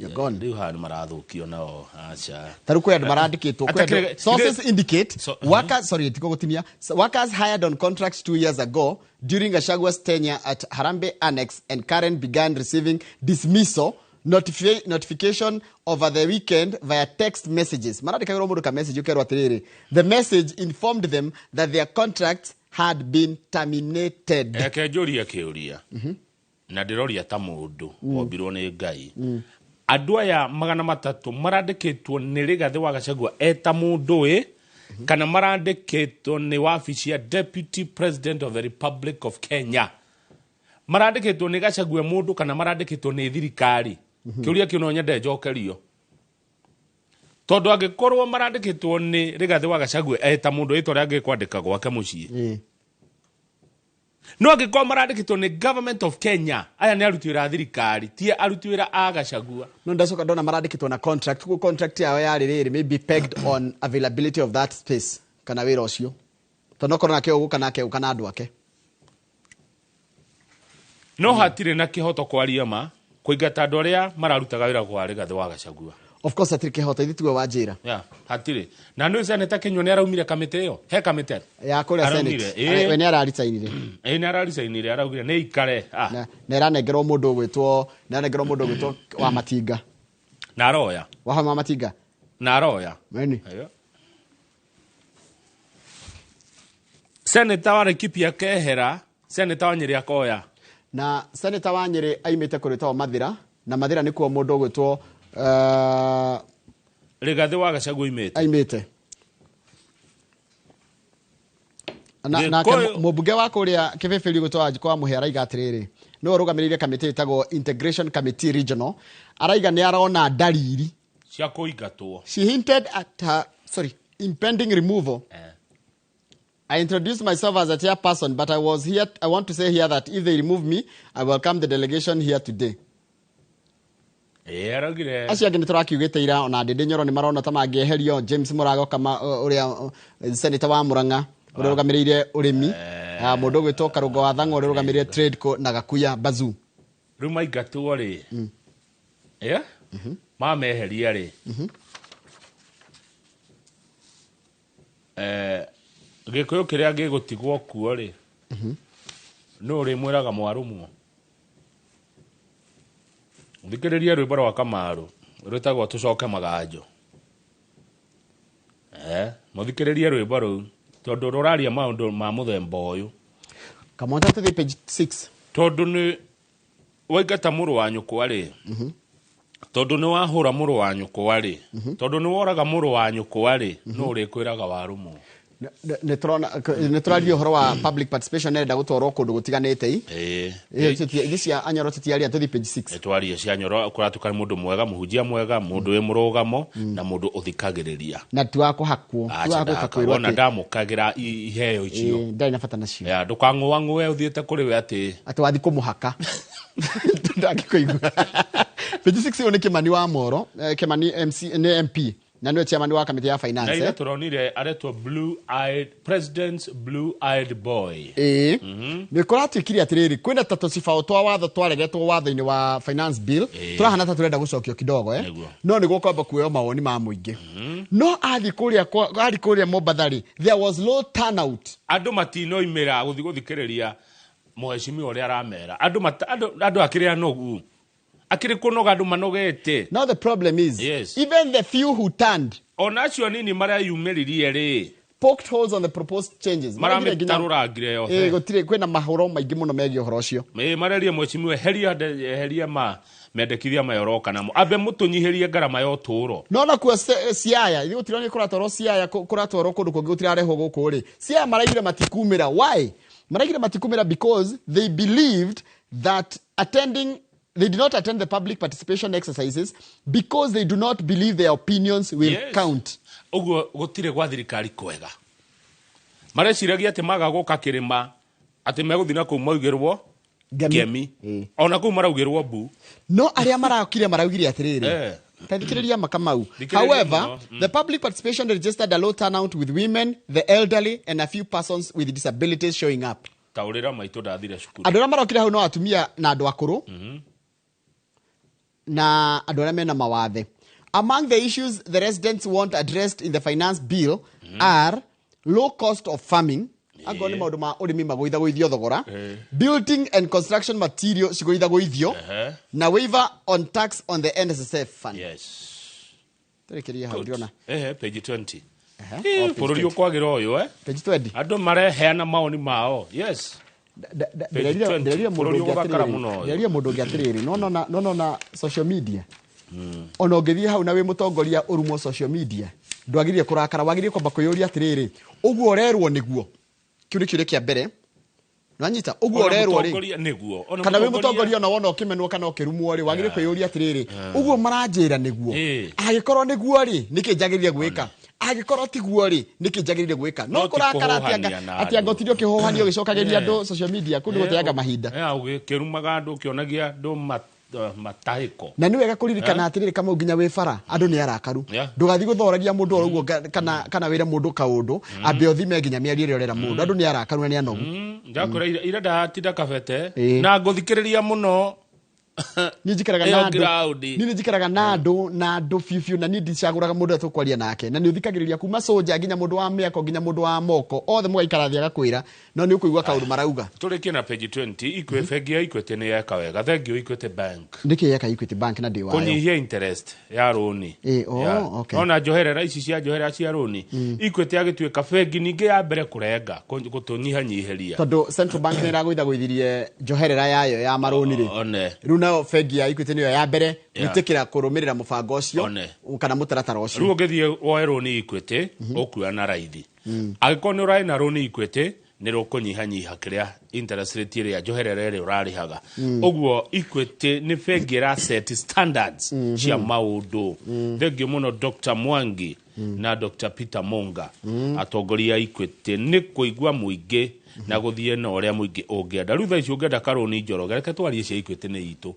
You're gone. Rĩu haha nĩ marathũkio nao aca. Ta rĩu kwĩ andũ marandĩkĩtwo, kwĩ andũ- sources indicate workers, sorry, tiko gũtinia. Workers hired on contracts 2 years ago during Gachagua's tenure at Harambee Annex and Karen began receiving dismissal notification over the weekend via text messages. Marandĩkagĩrwo mũndũ ka message, ũkerwo atĩrĩrĩ, the message informed them that their contracts had been terminated. Reke njũrie kĩũria na ndĩroria ta mũndũ wombirwo nĩ Ngai. Andũ aya 300 marandĩkĩtwo nĩ Rigathĩ wa Gachagua eta mũndũ ĩ, kana marandĩkĩtwo nĩ wabici ya Deputy President of the Republic of Kenya? Marandĩkĩtwo nĩ Gachagua mũndũ kana marandĩkĩtwo nĩ thirikari? Kĩũria kĩu no nyende njokerio, tondũ angĩkorwo marandĩkĩtwo nĩ Rigathĩ wa Gachagua eta mũndũ ĩtwa rĩa angĩkwandĩka gwake mũciĩ, no angĩkorwo marandĩkĩtwo nĩ government of Kenya, aya nĩ aruti wĩra a thirikari, ti aruti wĩra a Gachagua. No ndacoka ndona marandĩkĩtwo na contract. Koguo contract yao yarĩ rĩrĩ, maybe pegged on availability of that space kana wĩra ũcio, tondũ okorwo nake ũgũka nake ũka na andũ ake. No hatirĩ na kĩhoto, kwaria ma, kũingata andũ arĩa mararutaga wĩra kwa Rigathĩ wa Gachagua. Of course hatirĩ kĩhoto, ithuĩ tiwe wanjĩra. Yeah, hatirĩ. Na nĩ seneta Kinyua nĩ araumire kamĩtĩ ĩyo, he kamĩtĩ ya kũrĩa Araumire, Senate. ĩĩ. We nĩ araricainire. Ĩĩ, nĩ araricainire, araugire nĩ ikare. Ah, na ĩranengerwo mũndũ ũgwĩtwo, nĩ ĩranengerwo mũndũ ũgwĩtwo wa Matinga. Na aroya. Wahoma wa Matinga. Na aroya. Meni. Ayo. Seneta wa Laikipia kehera, seneta wa Nyĩrĩ akoya. Na seneta wa Nyĩrĩ aimĩte kũrĩ Mathira, na Mathira nĩkuo mũndũ ũgwĩtwo Rigathĩ wa Gachagua imĩte. Aimĩte. Na nake mũmbunge wa kũrĩa Kĩbĩbĩri ũgwĩtwo Wanjikũ wa Mũhĩa araiga atĩrĩrĩ, nĩwe ũrũgamĩrĩire kamĩtĩ ĩtagwo Integration Committee Regional, araiga nĩ arona ndariri cia kũingatwo. She hinted at her, sorry, impending removal. "I introduced myself as a chairperson, but I was here. I want to say here that if they remove me, I welcome the delegation here today." Ĩĩ, araugire. Acio angĩ nĩ tũrakiugĩte ira, ona Ndĩndĩ Nyoro nĩ marona ta mangĩeherio, James Mũrago kama ũrĩa senator wa Murang'a ũrĩa ũrũgamĩrĩire ũrĩmi, mũndũ ũgwĩtwo Karũngo wa Thang'wa ũrĩa ũrũgamĩrĩire trade na Gakuya Bazuu. Rĩu maingatwo rĩ, yeah? Mameheria rĩ, gĩkũyũ kĩrĩa gĩgũtigwo kuo rĩ, nũ ũrĩmwĩraga mwarũmwo? Thikĩrĩria rwĩmbo rwa Kamaru rwĩtagwo Tũcoke Maganjo. Mũthikĩrĩrie rwĩmbo rũu tondũ rũraria maũndũ ma mũthemba ũyũ. Kamwanta, tũthiĩ page 6. Tondũ nĩ waingata mũrũ wa nyũkwa rĩ, tondũ nĩ wahũra mũrũ wa nyũkwa rĩ, tondũ nĩ woraga mũrũ wa nyũkwa rĩ, nũ ũrĩkwĩraga warũmwo? Nĩ tũrona nĩ tũraria ũhoro wa public participation nenda gũtwarwo kũndũ gũtiganĩte i. Ithe cia Anyoro tũtiaria, tũthiĩ page 6. Twarie cia Nyoro, kũratuĩka nĩ mũndũ mwega, mũhunjia mwega, mũndũ wĩ mũrũgamo na mũndũ ũthikagĩrĩria. Na ti wa kũhakwo, ti wa gũka kwĩrwo wona atĩ ndamũkagĩra iheo icio. Ĩĩ, ndarĩ na bata nacio. Ya, ndũkang'ũang'ũe ũthiĩte kũrĩ we atĩ atĩ wathi kũmũhaka ndangĩkũigua. Page 6 ĩyo nĩ Kĩmani wa Moro, Kĩmani MC nĩ MP na nĩwe chairman wa kamĩtĩ ya na finance. ira tũronire aretwo blue eyed president's blue eyed boy. Ĩĩ, nĩ kũratuĩkire atĩrĩrĩ, kwĩna ta tũcibao twa watho twaregetwo watho-inĩ wa finance bill, tũrahana ta tũrenda gũcokio kidogo, eh? Nĩguo. No nĩ gũkwamba kuoywo mawoni ma mũingĩ, no athiĩ kũrĩa athiĩ kũrĩa Mombatha rĩ, there was low turnout. Andũ matinoimĩra gũthiĩ gũthikĩrĩria mũhecimiwa ũrĩa aramera andũ. Andũ akĩrĩ anogu, akĩrĩ kũnoga, andũ manogete. Now the problem is, even the few who turned, ona acio anini mareyumĩririe rĩ, poked holes on the proposed changes. Maraugire nginya- Maramĩtarũrangire yothe. Ĩĩ, gũtirĩ, kwĩna mahũro maingĩ mũno megiĩ ũhoro ũcio. Ĩ, marerie mheshimiwa eheria eheria ma mendekithia maya ũroka namo, ambe mũtũnyihĩrie ngarama ya ũtũũro. No nakuo Siaya ithuĩ gũtirona kũratwarwo Siaya, kũratwarwo kũndũ kũngĩ, gũtirarehwo gũkũ rĩ. Siaya maraigire matikumĩra. Why maraigire matikumĩra? Because they believed that attending, they did not attend the public participation exercises because they do not believe their opinions will count. Ũguo gũtirĩ gwa thirikari kwega. Mareciragia atĩ maga gũka kĩrĩma atĩ megũthiĩ na kũu maugĩrwo ngemi, ona kũu maraugĩrwo mbu. No arĩa marakire maraugire atĩrĩrĩ, ta thikĩrĩria makamau. Thikĩrĩria However, mũno. the public participation registered a low turnout, with women, the elderly and a few persons with disabilities showing up. Taũrĩra maitũ ndathire cukuru. Andũ arĩa marokire hau no atumia na andũ akũrũ na andũ arĩa mena mawathe. Among the issues the residents want addressed in the finance bill are low cost of farming, angorwo nĩ maũndũ ma ũrĩmi magũithagũithio thogora, building and construction material cigũithagũithio, na waiver on tax on the NSSF fund. Tũrĩkĩrie hau, ndĩrona. Ehe, page 20. Ehe, Ĩ, o page bũrũri 20. ũkwagĩra ũyũ, eh? Page 20. Andũ mareheana maoni mao, yes. Page 20. Ndĩrerire mũndũ Bũrũri ũngĩ ũgũthakara atĩrĩrĩ, mũno ũyũ. ndĩrerire mũndũ ũngĩ atĩrĩrĩ, no nona social media, ona ũngĩthiĩ hau na wĩ mũtongoria ũrumwo social media, ndwagĩrĩire kũrakara, wagĩrĩire kwamba kwĩyũria atĩrĩrĩ, ũguo ũrerwo nĩguo? Kĩu nĩ kĩũria kĩa mbere. Nĩwanyita ũguo ũrerwo rĩ Mũtongoria nĩguo Ona kana wĩ mũtongoria- mũtongoria ona wona ũkĩmenwo kana ũkĩrumwo rĩ, wagĩrĩire kwĩyũria atĩrĩrĩ, ũguo maranjĩra nĩguo? Angĩkorwo nĩguo rĩ, nĩkĩ njagĩrĩire gwĩka? Angĩkorwo tiguo rĩ, nĩkĩ njagĩrĩire gwĩka? No No ti kũrakara atĩ kũhũhania na atĩ anga andũ. ũtinde ũkĩhũhania ũgĩcokagĩria andũ social media, kũu nĩ gũteanga mahinda. Ũgĩkĩrumaga andũ, ũkĩonagia andũ matahĩko. Na nĩ wega kũririkana atĩrĩrĩ, Kamau, nginya wĩ bara andũ nĩ arakaru. Ndũgathiĩ gũthoragia mũndũ oro ũguo kana wĩre mũndũ kaũndũ, ambe ũthime nginya mĩario ĩrĩa ũrera mũndũ. Andũ nĩ arakaru na nĩ anogu. Ndakwĩra ira ndatinda kabete na ngũthikĩrĩria mũno. Niĩ njikaraga Ĩyo na andũ. ground. Niĩ nĩ njikaraga na andũ, na andũ biũ biũ, na niĩ ndicagũraga mũndũ ũrĩa tũkwaria nake, na nĩ ũthikagĩrĩria kuma soja nginya mũndũ wa mĩako nginya mũndũ wa moko, othe mũgaikara thĩ agakwĩra, no nĩ ũkũigua kaũndũ marauga. Tũrĩkie na page 20. Ikwe bengi ya Equity nĩ yeka wega. Thank you, Equity Bank. Nĩkĩ yeka Equity Bank na ndĩ wayo? Kũnyihia interest ya rũni. Oh, okay. Ona njoherera ici cia njoherera cia rũni, Equity agĩtuĩka bengi ningĩ ya mbere kũrenga gũtũnyihanyihĩria. Tondũ Central Bank nĩ ĩragũithagũithirie njoherera yayo ya marũni rĩ, One. rĩu nayo bengi ya Equity nĩyo ya mbere gwĩtĩkĩra kũrũmĩrĩra mũbango ũcio One. kana mũtaratara ũcio. Rĩu ũngĩthiĩ woe rũni Equity, ũkuoya na raithi. Angĩkorwo nĩ ũrarĩ na rũni Equity, nĩ rũkũnyihanyiha kĩrĩa interest rate ĩrĩa njoherera ĩrĩa ũrarĩhaga. Ũguo Equity nĩ bengi ĩra set standards cia maũndũ. Thengiũ mũno Dr. Mwangi na Dr. Peter Munga, atongoria a Equity, nĩ kũigua mũingĩ na gũthiĩ na ũrĩa mũingĩ ũngĩenda. Rĩu thaa ici ũngĩenda karũni, Njoroge, reke twarie cia Equity nĩ itũ,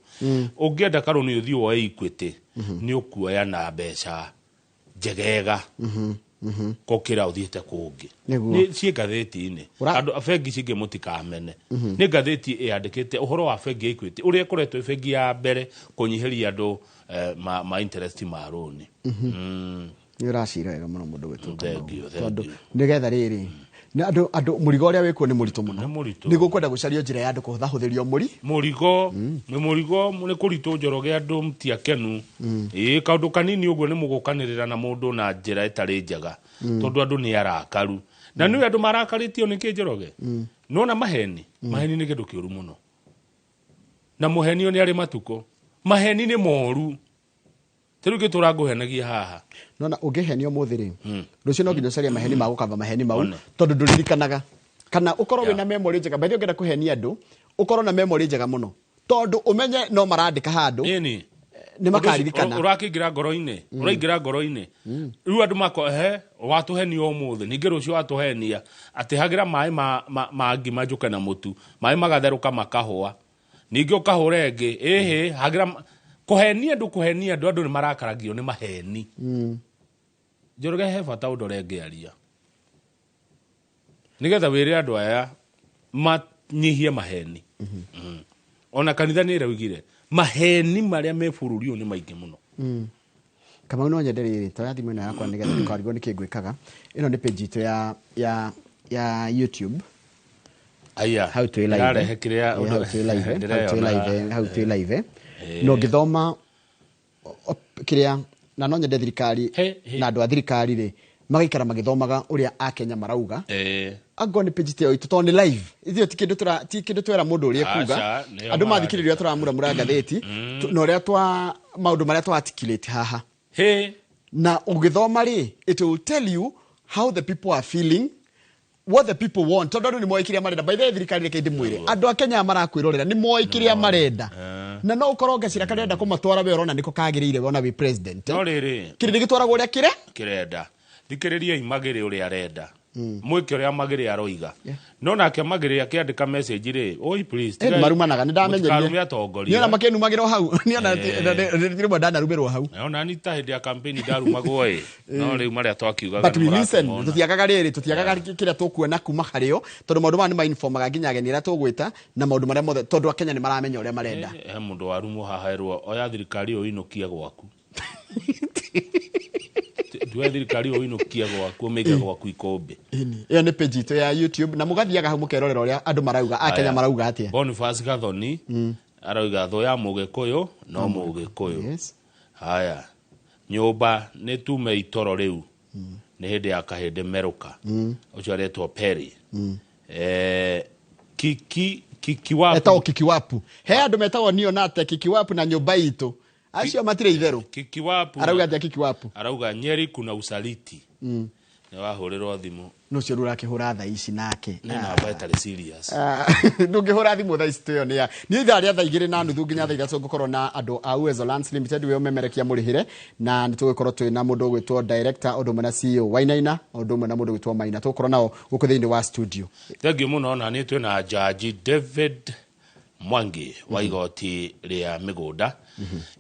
ũngĩenda karũni ũthiĩ woe Equity, nĩ ũkuoya na mbeca njegega gũkĩra ũthiĩte kũngĩ. Nĩguo. Nĩ ciĩ ngathĩti-inĩ. Ũra- Andũ bengi cingĩ mũtikamene, nĩ ngathĩti ĩyandĩkĩte ũhoro wa bengi ya Equity, ũrĩa ĩkoretwo ĩ bengi ya mbere kũnyihĩria andũ ma interest ma rũni. Nĩ ũracira wega mũno mũndũ gwĩtwo Thank you, thank tondũ you. nĩgetha rĩrĩ nĩ andũ mũrigo ũrĩa wĩkuo nĩ mũritũ mũno. Nĩ mũritũ. Nĩ gũkwenda gũcario njĩra ya andũ kũhũthahũthĩrio mũri Mũrigo nĩ mũrigo, nĩ kũritũ, Njoroge, andũ mtiakenu. Ĩĩ, kaũndũ kanini ũguo nĩ mũgũkanĩrĩra na mũndũ na njĩra ĩtarĩ njega, tondũ andũ nĩ arakaru. Na nĩwe andũ marakarĩtio nĩkĩ, Njoroge? Nona maheni, maheni nĩ kĩndũ kĩũru mũno, na mũhenio nĩ arĩ matukũ. Maheni nĩ moru. Ta rĩu ngĩtũra ngũhenagia haha. Nona ũngĩhenio mũthĩ rĩ, rũciũ no nginya ũcarie maheni ma gũkava maheni mau, tondũ ndũririkanaga, kana ũkorwo wĩna memory njega. By the way, ũngĩenda kũhenia andũ, ũkorwo na memory njega mũno, tondũ ũmenye no marandĩka handũ, nĩ makaririkana. Ũrakĩingĩra ngoro-inĩ, ũraingĩra ngoro-inĩ. Rĩu andũ mako he watũhenia ũmũthĩ, ningĩ rũciũ watũhenia atĩ hagĩra maĩ ma ngima njũke na mũtu, maĩ magatherũka makahũa, ningĩ ũkahũra ĩngĩ ĩhĩ hagĩra kũhenia andũ, kũhenia andũ. Andũ nĩ marakaragio nĩ maheni. Njoroge, he bata ũndore ngĩaria nĩgetha wĩre andũ aya manyihie maheni. Ona kanitha nĩ ĩraugire maheni marĩa me bũrũri ũyũ nĩ maingĩ mũno. Kamau, no nyende rĩrĩ, toya thimũ ĩno yakwa nĩgetha ndũkarigwo nĩkĩ ngwĩkaga. Ĩno nĩ page itũ ya YouTube. Aya. Hau twĩ live. Ĩrarehe kĩrĩa Ĩ, hau twĩ live, hau twĩ ndĩreyona. live, hau twĩ live. Na ũngĩthoma kĩrĩa, na no nyende thirikari na andũ a thirikari rĩ magaikara magĩthomaga ũrĩa Akenya marauga, angorwo nĩ page ta ĩyo itũ, tondũ nĩ live ithuĩ, ti kĩndũ ti kĩndũ twera mũndũ ũrĩa ekuga. Aca, nĩo Andũ mathikĩrĩria ũrĩa tũramuramura ngathĩti na ũrĩa twa maũndũ marĩa twa articulate haha. Na ũgĩthoma rĩ, it will tell you how the people are feeling, what the people want, tondũ andũ nĩ moĩ kĩrĩa marenda. By the way, thirikari, reke ndĩmwĩre, andũ a Kenya marakwĩrorera nĩ moĩ kĩrĩa marenda, na no ũkorwo gacĩra karĩa ũrenda kũmatwara we ũrona nĩko kagĩrĩire, wona wĩ president, No rĩrĩ, kĩrĩndĩ gĩtwaragwo ũrĩa kĩre kĩrenda. Thikĩrĩriai Magĩrĩ ũrĩa arenda, mwĩke ũrĩa Magĩrĩ aroiga. No nake Magĩrĩ akĩandĩka message rĩ, oi please, Eh, marumanaga, nĩ ndamenyerie. Mũtikarume atongoria. Nĩona makĩnumagĩra o hau. Nĩona rĩmwe ndanarumĩrwo hau. Ona ni ta hĩndĩ ya campaign ndarumagwo ĩ, no rĩu marĩa twakiugaga But we nĩ listen. mũrakĩmona. Tũtiagaga rĩrĩ, tũtiagaga kĩrĩa tũkuona kuma harĩo, tondũ maũndũ maya nĩ mainformaga nginya ageni arĩa tũgwĩta na maũndũ marĩa mothe, tondũ Akenya nĩ maramenya ũrĩa marenda. He mũndũ warumwo haha erwo oya thirikari ũyũ inũkie gwaku. Tuoya thirikari ũyũ inũkie gwaku, ũmĩige gwaku ikũmbĩ. Ĩyo nĩ page itũ ya YouTube, na mũgathiaga hau mũkerorera ũrĩa andũ marauga, Akenya Aya. marauga atĩa. Boniface Gathoni arauga thũ ya mũgĩkũyũ no mũgĩkũyũ. Haya, nyũmba nĩ tume itoro rĩu, nĩ hĩndĩ ya kahĩndĩ merũka. Ũcio aretwo Perry. Kiki Kiki Wapu. Etagwo Kikiwapu. He andũ metagwo Nionate Kikiwapu na nyũmba itũ, acio matirĩ itherũ. Kiki Wapu. Arauga atĩa Kikiwapu? Arauga Nyeri kuna usaliti. Nĩ wahũrĩrwo thimũ. No cio rĩu ũrakĩhũra thaa ici nake. Nĩ namba ĩtarĩ serious. Ah, ndũngĩhũra thimũ thaa ici twĩyo nĩ ya niĩ ithaa rĩa 2:30 nginya 3:00 ngũkorwo na andũ a Uwezo Lands Limited wĩ ũmemerekia mũrĩhĩre, na nĩ tũgũkorwo twĩ na mũndũ ũgwĩtwo director ũndũ ũmwe na CEO Wainaina, ũndũ ũmwe na mũndũ ũgwĩtwo Maina, tũgũkorwo nao gũkũ thĩinĩ wa studio. Thengiũ mũno. Na niĩ twĩna Jaji David Mwangi wa igoti rĩa mĩgũnda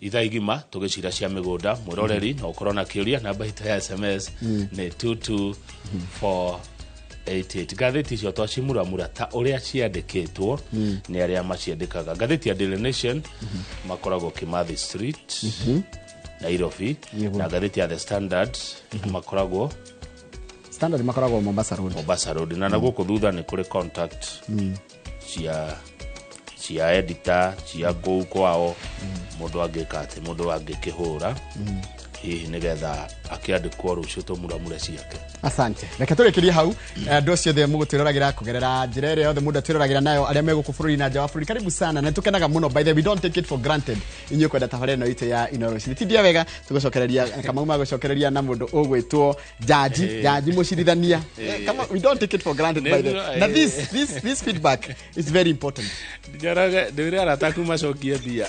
ithaa igima tũgĩcira cia mĩgũnda. Mwĩroreri no ũkorwo na kĩũria, namba itũ ya SMS nĩ 22488. Ngathĩti icio twacimuramura ta ũrĩa ciandĩkĩtwo nĩ arĩa maciandĩkaga. Ngathĩti ya Daily Nation makoragwo Kimathi Street, Nairobi. Na ngathĩti ya The Standard makoragwo Standard makoragwo Mombasa Road. Mombasa Road. Na gũkũ thutha nĩ kũrĩ contact cia editor cia kũu kwao, mũndũ angĩka atĩ mũndũ angĩkĩhũra hihi nĩgetha akĩandĩkwo rũciũ tũmuramure ciake. Asante, reke tũrĩkĩrie hau. Andũ acio othe mũgũtwĩroragĩra kũgerera njĩra ĩrĩa yothe mũndũ atwĩroragĩra nayo, arĩa me gũkũ bũrũri na nja wa bũrũri, karibu sana, na nĩtũkenaga mũno. By the way, we don't take it for granted inyuĩ kwenda tabarĩra ĩno itũ ya Inooro. Tindia wega, tũgũcokereria Kamau magũcokereria na mũndũ ũgwĩtwo jaji, jaji mũcirithania. Kama we don't take it for granted, by the way. Na this feedback is very important. Njoroge ndĩre arata aku macokie mbia.